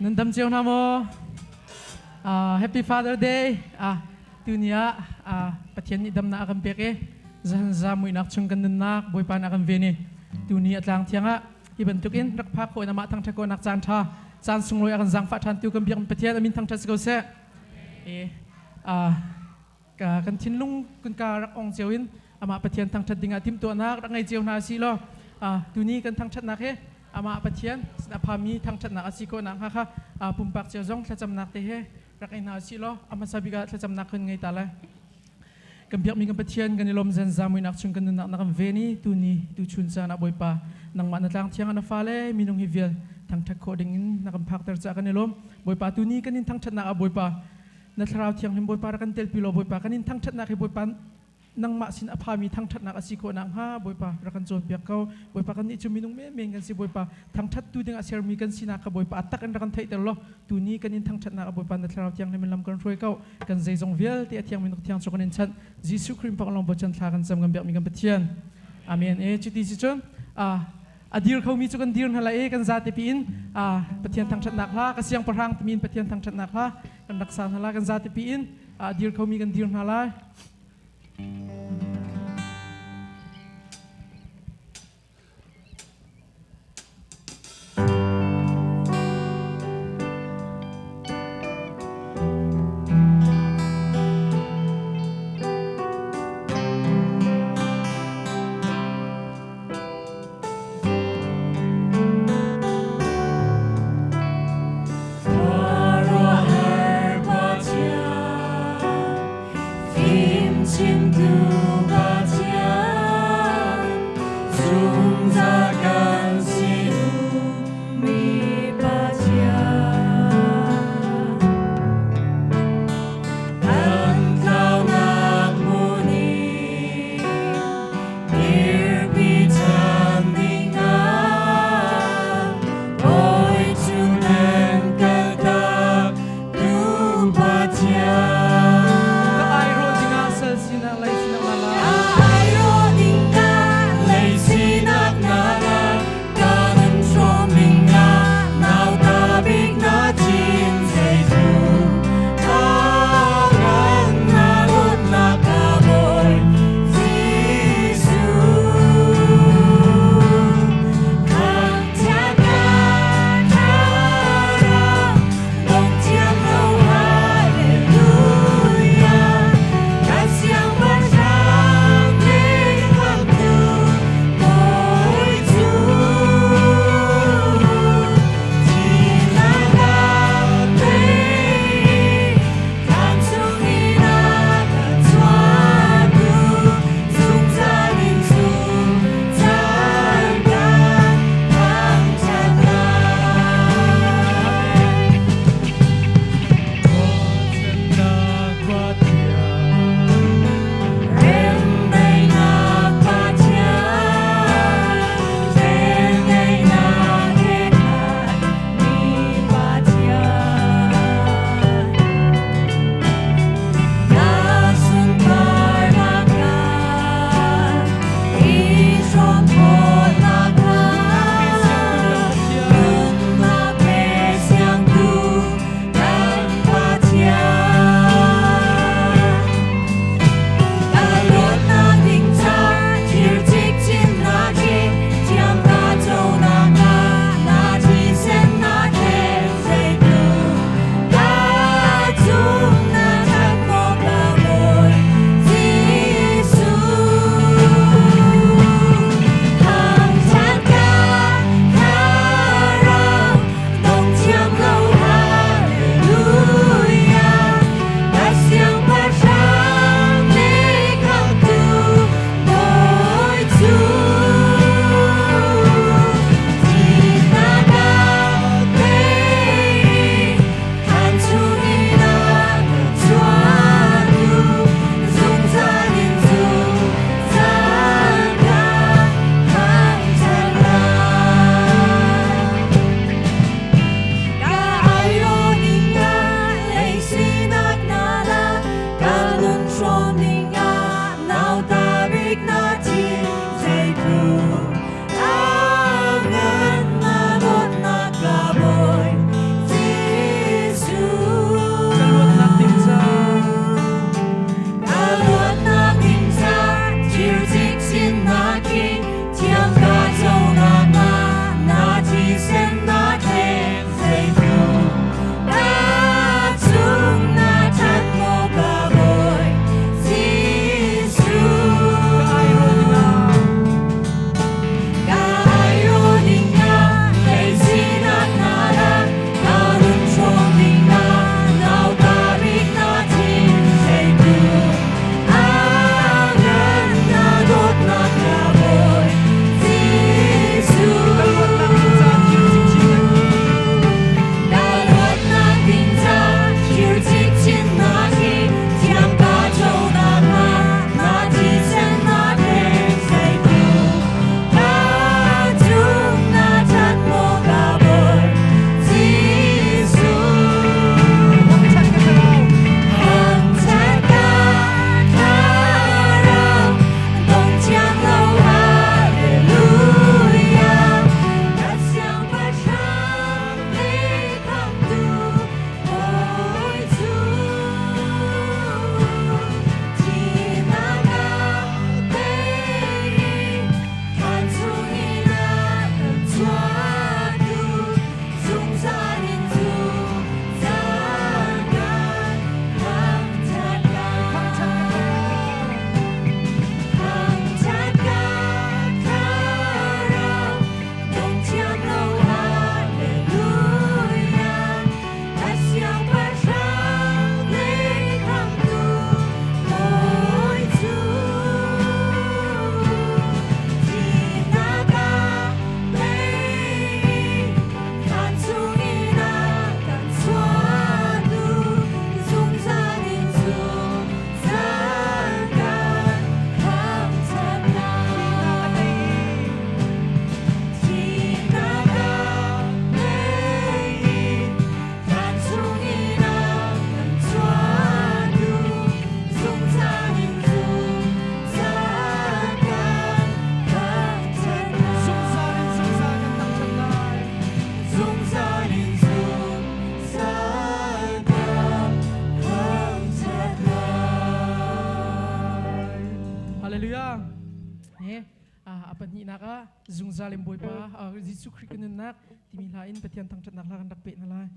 Nan dam cio hna maw? Happy Father Day. Tuni ah Pathian nih damnak a kan pek i zahan za muihnak chung kan nunnak Bawipa nih a kan ven i tuni a tlang thiang ah hi bantukin rak phak khawh in amah thangṭhat khawhnak caan ṭha caan sunglawi a kan zaangfah ṭhan tu kan biak Pathian amin thangṭhat si ko seh. Kan thinlung kan ka rak ong cio in amah Pathian thangṭhat dingah timhtuahnak rak ngei cio hna si law tuni kan thangṭhatnak he amah Pathian a phami thangṭhatnak a si khawh nakhnga kha pumpak cio zong thlacamnak te he rak ngei hna si law a hmasa bik ah thlacamnak kan ngei ta lai. Kan biakmi kan Pathian kan i lawm zan zamuinak chung kan nunnak na kan ven i tuni tuchun caan ah Bawipa nangmah na tlang thiang na fale minung hi vial thangṭhat khawh ding in na kan phakter caah kan i lawm. Bawipa tuni kan in thangṭhatnak ah Bawipa na thlarau thianghlim Bawipa rak kan telpi law Bawipa kan in thangṭhatnak hi Bawipa nangmah sin a phami thangṭhatnak a si khawh nakhnga Bawipa rak kan cawnpiak ko. Bawipa kannih cu minung menmen kan si. Bawipa thangṭhattu ding a sermi kan sinak kha Bawipa a tak in rak kan theihter law tuni kan in thangṭhatnak a Bawipa na thlarau thianghlim in lam kan hruai ko. Kan zeizong vialte a thiangmi thiang cu kan in chanh. Jesuh Khrih lawng bochan thla kan cam kan biakmi kan Pathian. Amen. E cuti si cun a dir khomi cu kan dir hna lai i kan zate piin Pathian thangṭhatnak hla ka siangpahrang timi in Pathian thangṭhatnak hla kan rak sa hna lai. Kan zate piin a dir khomi kan dir hna lai. Khuaruahhar Pathian, fimchimtu Pathian, zungzal kan sinumi Pathian. Kan tlaunak hmun in dirpi ṭhan dingah Bawi cu nan kaltak tu Pathian. Ka airawl dingah sal sinak lei sinak na la. Ka airawl dingah lei sinak na la. Hallelujah. He a pahnihnak ah zungzal in Bawipa Jesuh Khrih ka nunnak timi hla in Pathian thangṭhatnak hla kan rak peh hna lai.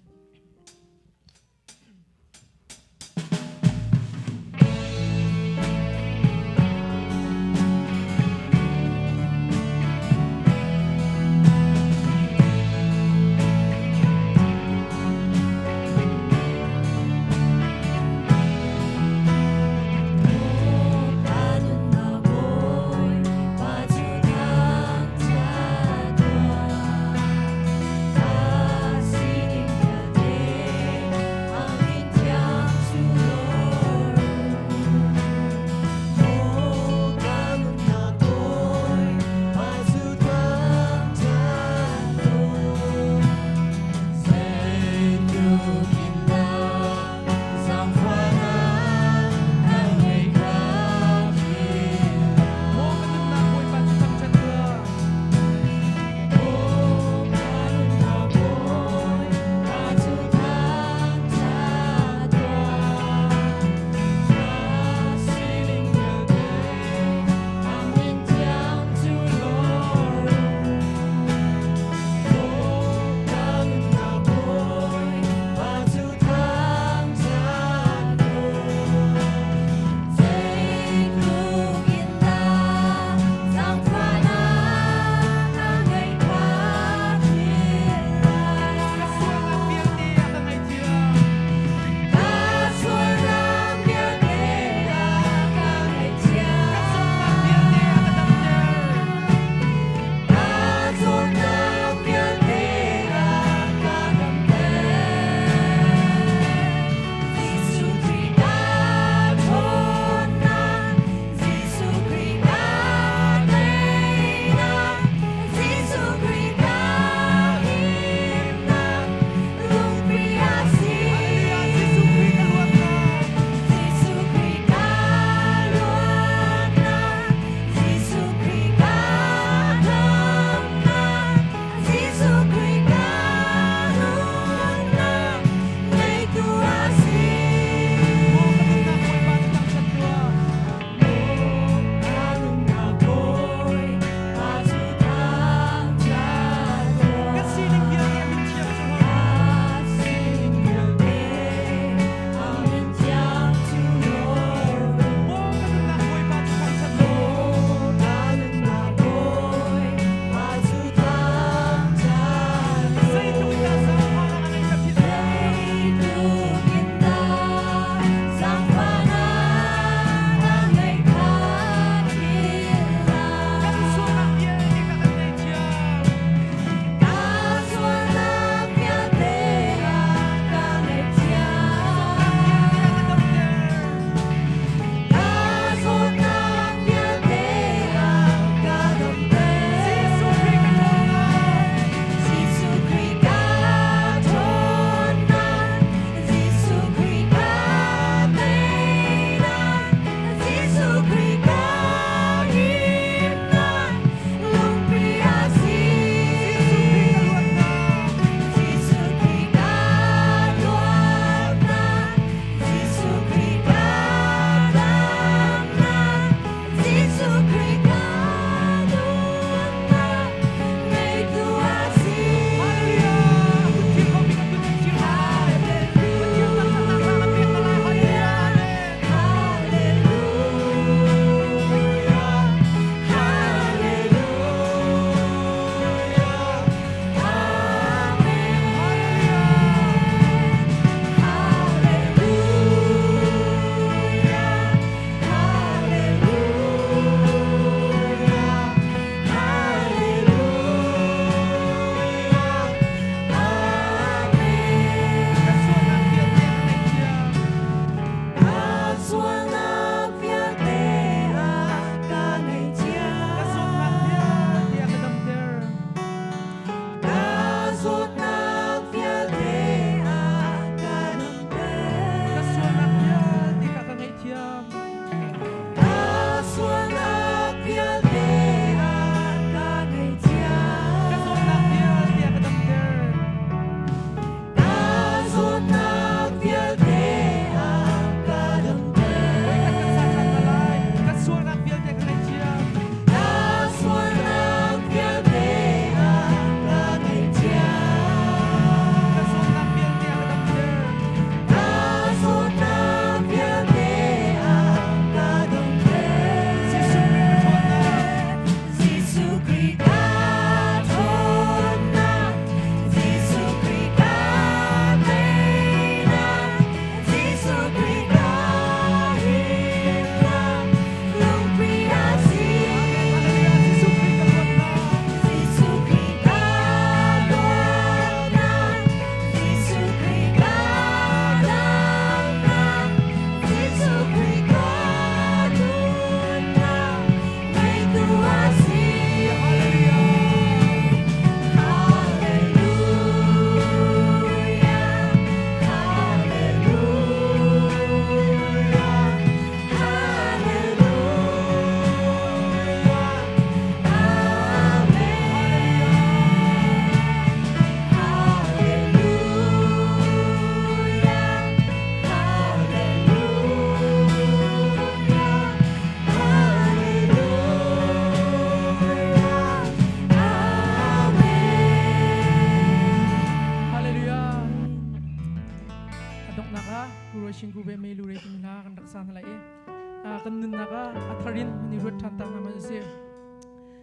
Kan nunnak ah a thar in hun i ruat ṭhan ta hna hmanh usih.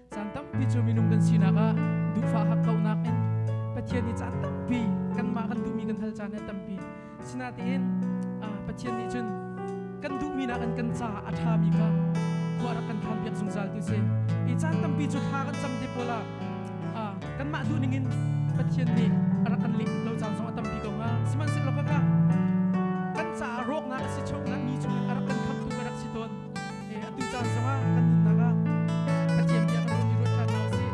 Caan tampi cu minung kan sinak ah duhfah hakkauhnak in Pathian nih caan tampi kanmah kan duhmi kan hal caan hi tampi. Sinain Pathian nih cun kan duhmi nakin kan caah a ṭhami kha khua rak kan khanpiak zungzal tu si. I caan tampi cu thla kan cam te pawl ah kanmah duh ningin Pathian nih a rak kan leh lo caan zong a tampi ko hnga. Sihmanhsehlaw kaka kan caah rawknak a si chungah mi chungin a rak kan khamtu ka rak si tawn. Atu caan zongah kan nunnak ah Pathian bia kan ruahmi ruat ṭhan hna usih.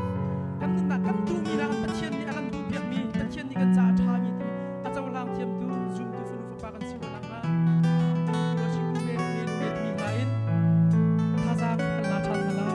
Kan nunnak kan duhmi nakin Pathian nih a kan duhpiakmi, Pathian nih kan caah a ṭhami timi a cohlang thiamtu, zumtu fanu fapa kan si khawh nakhnga Ruachikuve Meluve timi hla in thazaang kan la ṭhan hna lai.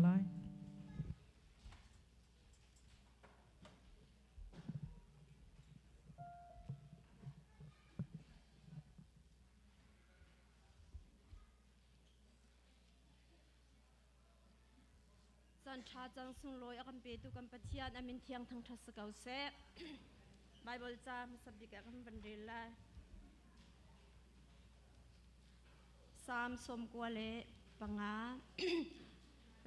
lai. Caan ṭha cang sunglawi a kan petu kan Pathian a min thiang thangṭhat si ko seh. Baibal ca hmasa bik ah kan van rel lai. Salm 95.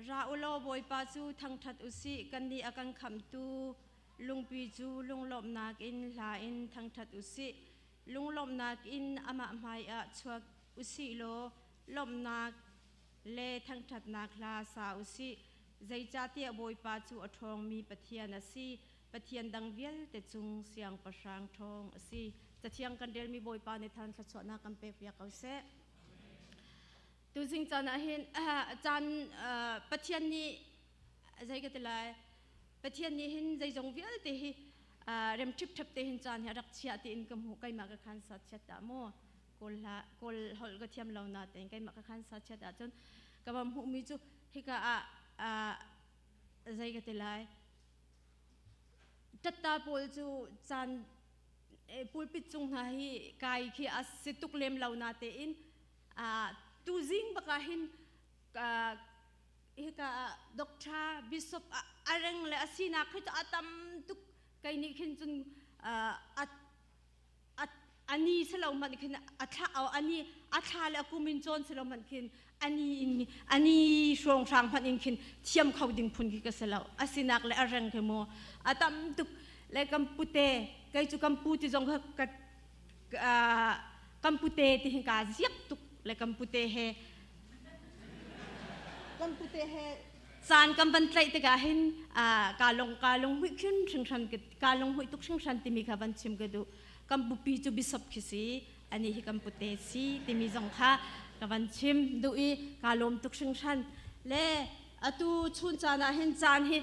Ra u law Bawipa cu thangṭhat u sih, kannih a kan khamhtu lungpi cu lunglawmhnak in hla in thangṭhat u sih. Lunglawmhnak in amah hmaiah chuak u sih law lawmhnak le thangṭhatnak hla sa u sih. Zeicahtiah Bawipa cu a ṭhawngmi Pathian a si, Pathian dang vialte cung siangpahrang ṭhawng a si. Cathiang kan relmi Bawipa nih than thluachuahnak kan pekpiak ko seh. Tuzing caan ah hin caan Pathian nih zei ka ti lai Pathian nih hin zeizong vialte hi rem ṭhipṭhep te hin caan hi a rak chiah tiin ka hmuh keimah ka khan sa chiat dah maw kawl hla kawl holh ka thiam lo na tein keimah ka khan sa chiat ahcun ka va hmuhmi cu hika ah zei ka ti lai ṭatta pawl cu caan pulpit cung hna hi kai khi a si tuk lem lo na tein tuzing bak ah hin hika ah doctor bishop a reng le a sinak khi cu a tam tuk kei nih khin cun ani si lo hmanh khin a thla ani a thla le a kum in cawn si lo hmanh khin ani in ani hrawnghrang hmanh in khin thiam kho ding phun khi ka si lo a sinak le a reng khi mu a tam tuk le kan pute kei cu kan pu ti zong kha ka kan pute ti hin ka ziak tuk le kan pute he kan pute he caan kan van tlaih tikah hin ka lung ka lung hmuih khin hringhran ka lung hmuih tuk hringhran timi kha van chim ka duh kan bupi cu bishop khi si ani hi kan pute si timi zong kha ka van chim duh i ka lawm tuk hringhran le atu chun caan ah hin caan hi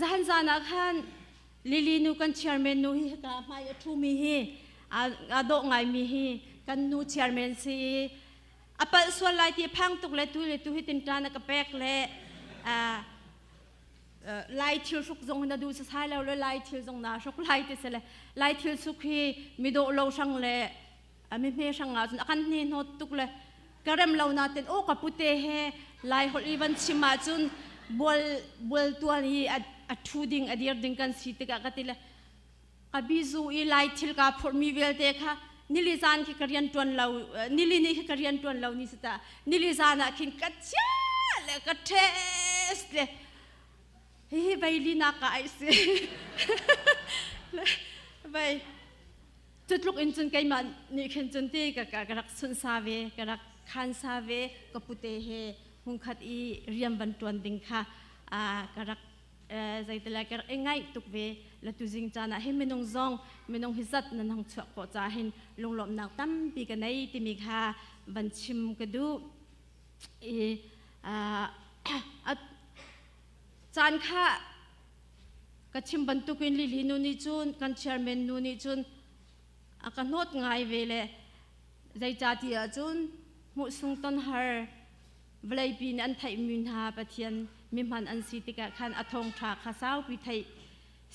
zahan zan ah khan Lily nu kan chairman nu hi ka hmai a ṭhumi hi a dawh ngaimi hi kan nu chairman si i a palh sual lai ti phang tuk le tu le tu hi tinṭan a ka pek le lai thil hruk zong na duh sasai lo le lai thil zong na hruk lai ti se le lai thil suk hi mi dawh lo hrang le mi hme hrang ah cun a kan hne hnawt tuk le ka rem lo na ten o ka pute he lai holh i van chim ah cun bual bual tuan hi a thu ding a dir ding kan si tikah ka ti le ka bizu i lai thil ka phurh mi vialte kha nili zan khi ka rian tuan lo nili ni khi ka rian tuan lo ni sita nili zan ah khin ka chia le ka test le hihi veili na ka ai si vei Cu tluk in cun keimah nih khin cun ti ka ka rak sunhsa ve, ka rak khansa ve, ka pute he hmunkhat i rian van ṭuan ding kha ka rak zeitilai ka rak i ngaih tuk ve. La tuzing caan ah hin minung zong minung hi zat nan hong chuah khawh caah hin lunglawmhnak tampi ka nei timi kha van chim ka duh. I caan kha Ka chim bantukin Lily nu nih cun kan chairman nu nih cun a ka hnawt ngai ve le zeicahtiah ahcun hmuhsung ton har vawleipi nih an theihmi hna Pathian mihman an si tikah khan a thawngṭha kha saupi theih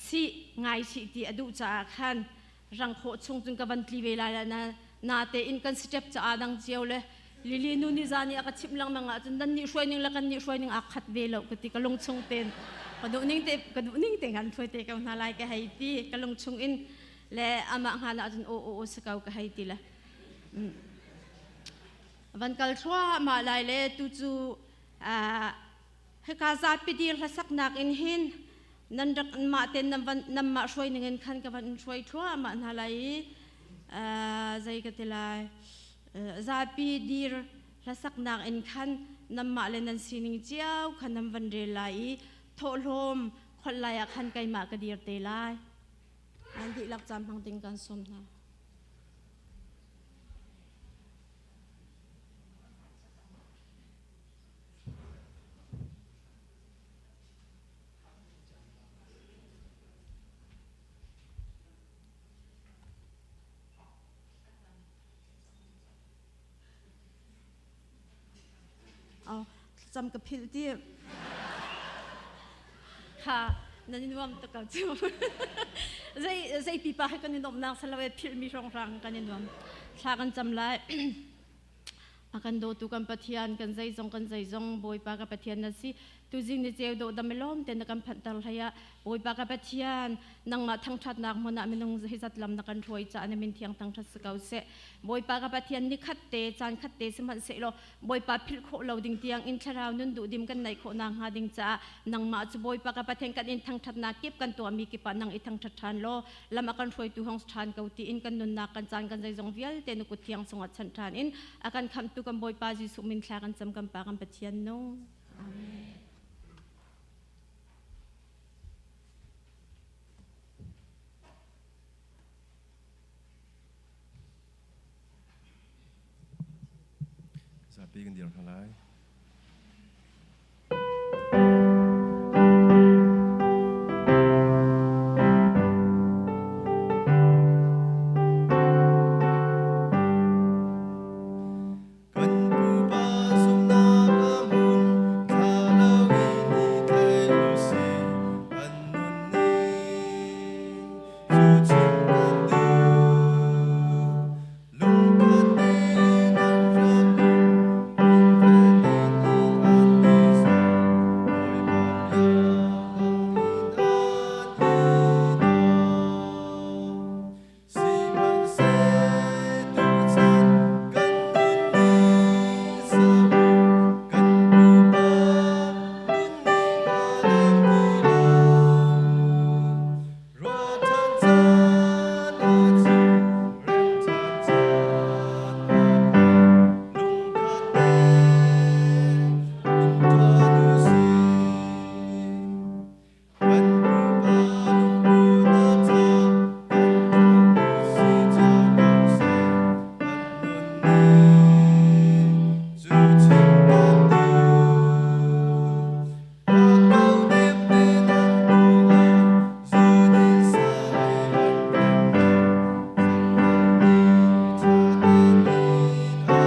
sih ngai sih ti a duh caah khan rang khawh chung cun ka van tli ve lai na natein kan step caah dang cio le Lily nu nih zan i a ka chimh lengmang ahcun nan nih hruai ning le kan nih hruai ning aa khat ve lo ka ti ka lung chung ten ka duh ning te ka duh ning te kan hruai te ko hna lai ka hei ti ka lung chung in le amah hngan ahcun aw aw aw si ko ka hei ti le van kal thluahmah lai le tu cu hika zapi dir hlasaknak in hin nan rak mah ten nan van nan mah hruai ning in khan ka van hruai thluahmah hna lai i zei ka ti lai Zapi dir hlasaknak in khan nanmah le nan sining cio kha nan van rel lai i thawhlawm kholh lai ah khan keimah ka dir te lai. Nan dihlak caan hmang ding kan sawm hna. Thlacam ka philh ti. Kha nan i nuam tuk ko cu. Zei zei pipa he kan i nuamhnak salo e philhmi hrawnghrang kan i nuam. Thla kan cam lai. A kan dawtu kan Pathian, kan zeizong kan zeizong Bawipa ka Pathian na si. Tuzing ni ceu dawh dam i lawm te na kan phanhter hlei ah Bawipa ka Pathian, nangmah thangṭhatnak hmun ah minung hi zat lam na kan hruai caah na min thiang thangṭhat si ko seh. Bawipa ka Pathian, ni khat te, caan khat te sihmanhsehlaw Bawipa philh khawh lo ding tiang in thlarau nun duhdim kan neih khawh nakhnga ding caah nangmah cu Bawipa ka Pathian kan in thangṭhatnak kip kan tuahmi kip ah nang i thangṭhat ṭhan law lam a kan hruaitu hong ṭhan ko tiin kan nunnak kan caan kan zeizong vialte na kut thiang chungah chanh ṭhan in a kan khamhtu kan Bawipa Jesuh min thla kan cam kan Pa kan Pathian nung. Amen. Zapi kan dir hna lai. Kan pupa zumhnak a hmun, thla loin i tlai u sih, an nunning cu chim kan duh. Lungkhat tein an rak um, rinfel tein an i zuam, Bawipa bia bangin an i daw. Sihmanhseh tuchan kan nun ni zoh kan pupa nunning aa leng ti lo. Ruahṭhan caan ah cu remṭhan caan ah lungkhat tein ṭuan u sih. Kan pupa lungput a ṭha, kan lungput si cio ko seh. Kan nunning cu chim kan duh. A kau nemte nan duh lo, zu din sa le an rem lo. Zalong ni ṭha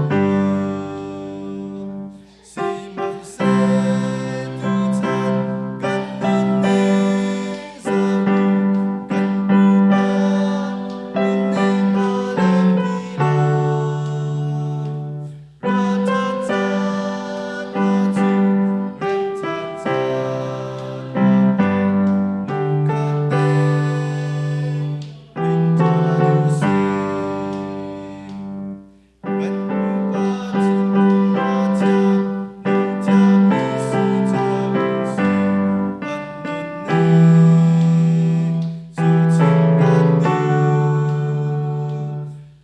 tein an um. Sihmanhseh tuchan kan nunning zoh kan pupa nunning aa leng ti lo. Ralṭhat caan ah cu remṭhat caan ah lungkhat tein ṭuan u sih. Kan pupa thinlung a thiang, lungthiang i si cio u sih. An nunning cu chim kan duh.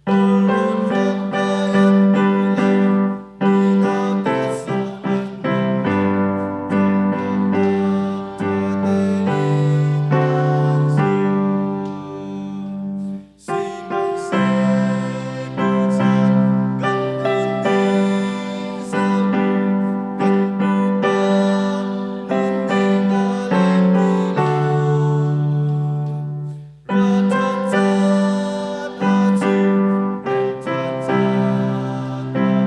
Kawlrawn ram kai an duh lo, mi nautat zong an huam lo. Cawnpiaknak ṭha tein an zul. Sihmanhseh tuchan kan nunning zoh kan pupa nunning aa leng ti lo. Ralṭhat caan ah cu remṭhat caan ah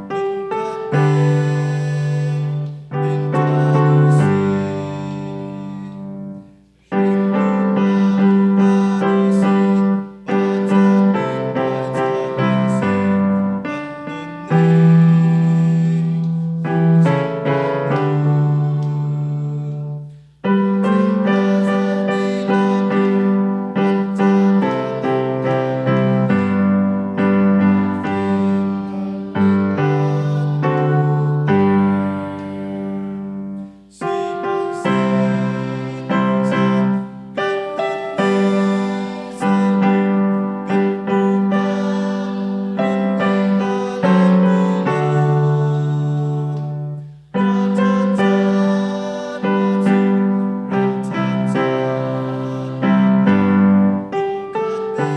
lungkhat tein ṭuan u sih. Sihmanhseh tuchan kan nunning zoh kan pupa nunning aa leng ti lo. Ralṭhat caan ah cu remṭhat caan ah lungkhat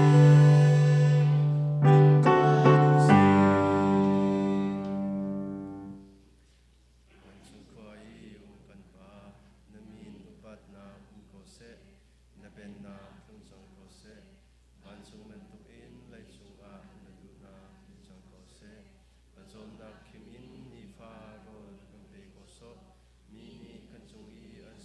tein ṭuan u sih. Vancung khua i um kan Pa, na min upatnak um ko seh, na pennak tlung cang ko seh. Vancung bantukin leicung ah na duhnak tling cang ko seh. Pawcawmnak khim in nifa rawl kan pe ko sawh. Mi nih kan cung i an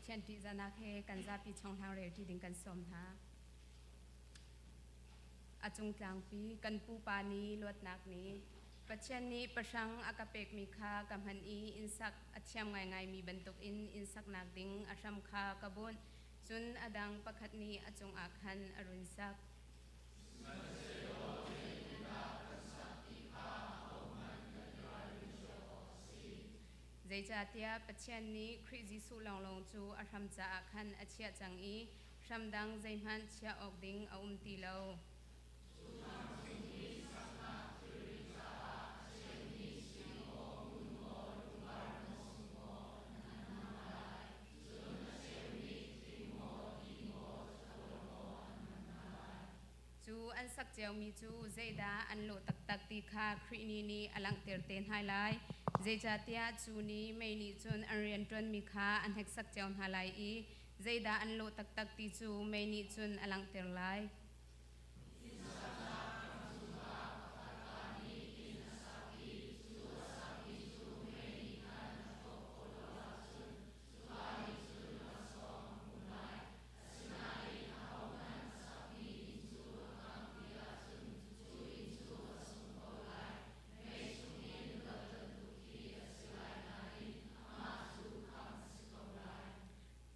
Pathian ṭihzahnak he kan zapi chonghlang relṭi ding kan sawm hna. A cung tlangpi kan pupa ni luatnak ni Pathian nih pahrang a ka pekmi kha ka hman i innsak a thiam ngaingaimi bantukin inn saknak ding a hram kha ka bunh. Cun a dang pakhat nih a cungah khan a run sak. Zeicahtiah Pathian nih Khrih Jesuh lawnglawng cu a hram caah khan a chiah cang i hram dang zeihmanh chiah awk ding a um ti lo. Cu an sak ciomi cu zeidah an lawh taktak ti kha Khrih ni nih a langhter te hna lai. Zeicahtiah cu ni mei nih cun an rianṭuanmi kha a hneksak cio hna lai i zeidah an lawh taktak ti cu mei nih cun a langhter lai.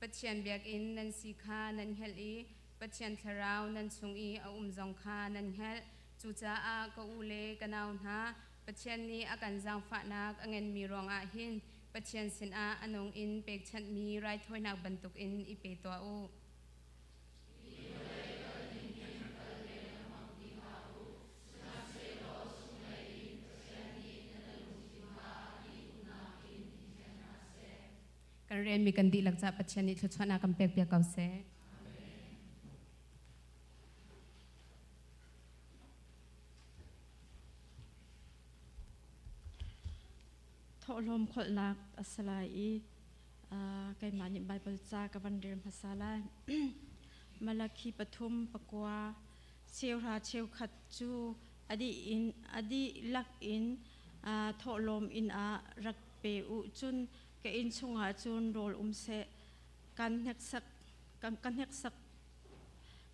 Pathian biakinn nan si kha nan hngalh i Pathian Thlarau nan chung i a um zong kha nan hngalh. Cucaah ka u le ka nau hna, Pathian nih a kan zaangfahnak a ngenmi ruangah hin Pathian sinah a nung in pekchanhmi raithawinak bantukin i pe tuah u. Kan rianmi kan dihlak caah Pathian nih thluachuahnak kan pekpiak ko seh. Thawhlawm kholhnak a si lai i keimah nih Baibal ca ka van rel hmasa lai. Malakhi pathum pakua cheuhra cheukhat cu a dih in a dihlak in thawhlawm inn ah rak pe u cun ka inn chungah cun rawl um seh kan hneksak kan ka hneksak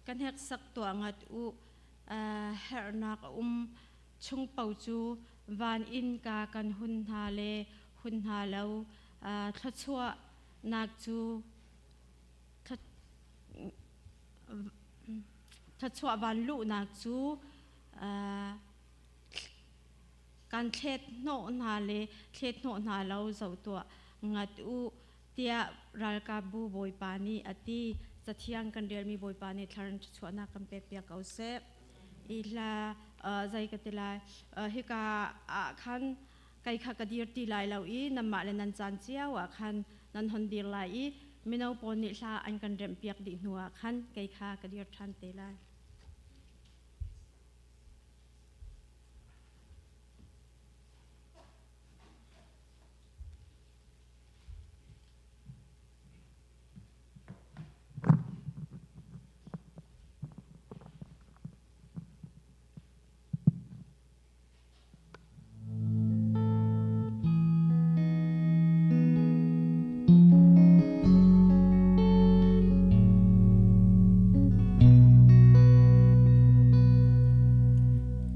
ka hneksak tuah ngat u herhnak a um chung paoh cu van innka kan hun hna le hun hna lo thluachuahnak cu thluachuah van luhnak cu kan thlet hnawh hna le thlet hnawh hna lo zoh tuah ngat u tiah ralkapbu bawipa nih a ti. Cathiang kan relmi bawipa nih thlaran chuahnak kan pekpiak ko seh. I hla zei ka ti lai hika ah khan kei kha ka dir ti lai lo i nanmah le nan caan cio ah khan nan hon dir lai i mino pawl nih hla an kan remhpiak dih hnu ah khan kei kha ka dir ṭhan te lai.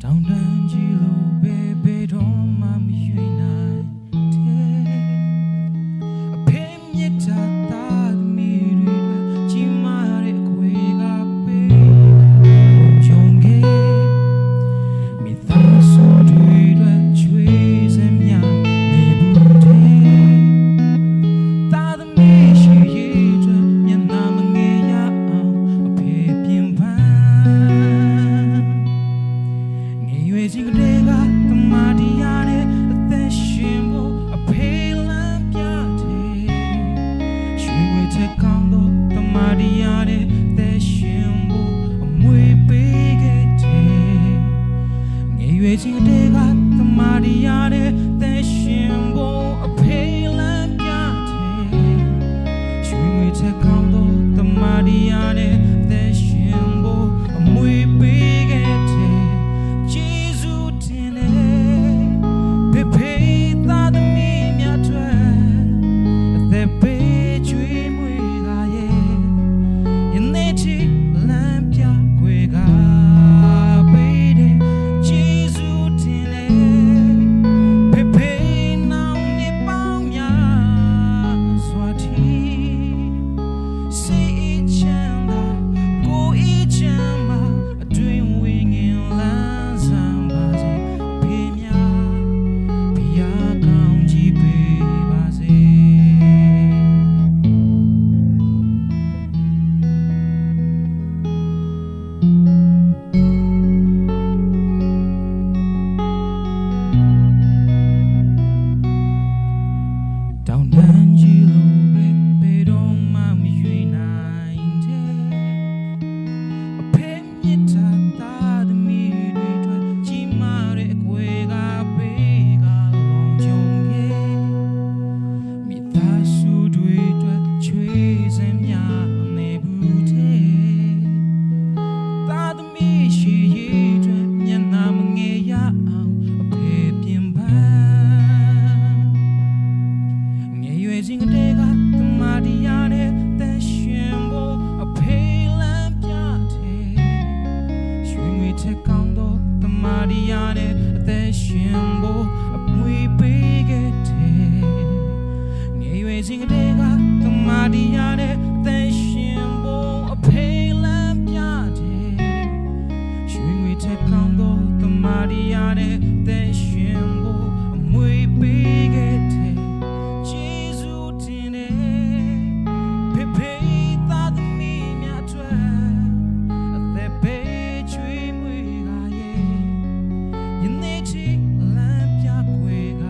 တောင်တန်းကြီးလိုပဲဘယ်တော့မှမရွေ့နိုင်တဲ့အဖေမြတ်တာသားသမီးတွေအတွက်ကြီးမားတဲ့အခွေကပေးယုံခဲ့မိသားစုတွေအတွက်ချွေးစမြနေဘူးတဲ့ သာသမီရှိရေးအတွက်မျက်နှာမငယ်ရအောင်အဖေပြင်ပန်းငယ်ရွယ်စဉ်ကတည်းကတမတရားနဲ့အသက်ရှင်ဖို့အဖေလမ်းပြတယ်ရွှေငွေထက်ကောင်းသောတမတရားနဲ့အသက်ရှင်ဖို့အမွေပေးခဲ့တယ် ငယ်ရွယ်ချင်းကတည်းကသမာဓိရတဲ့သက်ရှင်ဖို့အဖေလမ်းပြတယ်ရွှေငွေချက်ကောင်းသောသမာဓိရတဲ့သက်ရှင်ဖို့အမွေပေးခဲ့တယ်ဂျေဇုတင်တယ်ဖေဖေသားသမီးများထွက်အသက်ပေးချွေးမွေ တောင်တန်းကြီးလိုပဲဘယ်တော့မှမရွေနိုင်တဲ့အဖေမြတ်တာသားသမီးတွေအတွက်ကြီးမားတဲ့အကွယ်ကပေးကလုံးချုံရဲ့မိသားစုတွေအတွက်ချွေးစင်များနေဘူးတဲ့ သာသမီရှိရည်တွင်မျက်နှာမငယ်ရအောင်အဖေပြင်ပန်းငယ်ရွယ်စဉ်ကတည်းကတမတရားနဲ့တန်ရှင်ဖို့အဖေလမ်းပြတဲ့ရွှေငွေထက်ကောင်းသောတမတရားနဲ့အသက်ရှင်ဖို့အမွေပေးခဲ့တဲ့ ငယ်ရွယ်စဉ်ကတည်းကတမတရားနဲ့အသက်ရှင်ဖို့အဖေလမ်းပြတယ်ရွှေငွေထက်ကောင်းသောတမတရားနဲ့အသက်ရှင်ဖို့အမွေပေးခဲ့တယ်ဂျေဇုတင်တယ်ဖေဖေသားသမီးများအတွက်အသက်ပေးချွေးမွေကရဲ့ ယနေ့ချီလမ်းပြကွယ်က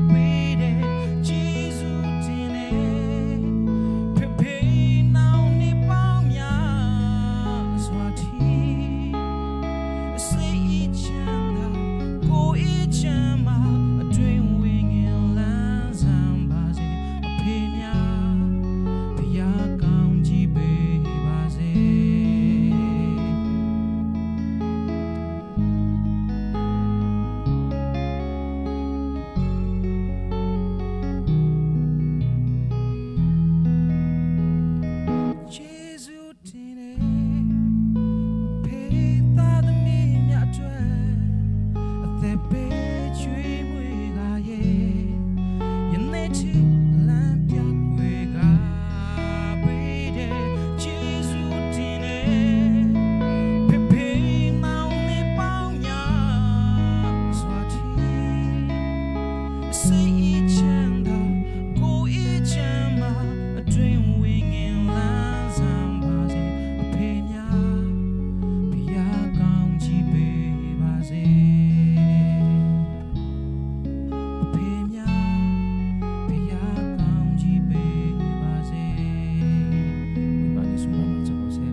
ပေးတဲ့ဂျေဇုတင်တဲ့ဖေဖေနောင်နေပေါင်းများစွာတီစိတ်ဤချမ်းသာကိုယ်ဤချမ်းသာအတွင်ဝင်းငင်လန်းဆန်းပါစေအဖေများဖျားကောင်းကြည့်ပေးပါစေ ဂျေဇုတင်တယ်ဖေသားသမီးများအတွက်အသက်ပေးချွေးမွေကရဲ့ယနေ့ချီလမ်းပြကွယ်ကပေးတဲ့ဂျေဇုတင်တယ်ဖေဖေမောင်နေပေါင်းများစွာတီ စိတ်ဤချမ်းသာကိုယ်ဤချမ်းသာအတွင်ဝင်းငင်လန်းဆန်းပါစေအဖေများဖျားကောင်းချီးပေးပါစေအဖေများဖျားကောင်းချီးပေးပါစေဝိပါဒိစုပါမချောစေ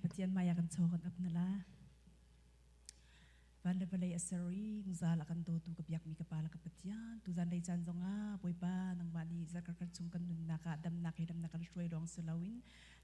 Pathian maya kan chaw kan ap nala. Van le valei asari ngzal akan do tu ka biak mi ka pala ka Pathian tu zan lei chan zonga boipa nangma ni zakar kar chung kan nun naka dam nak he dam nak kan shroi dong selawin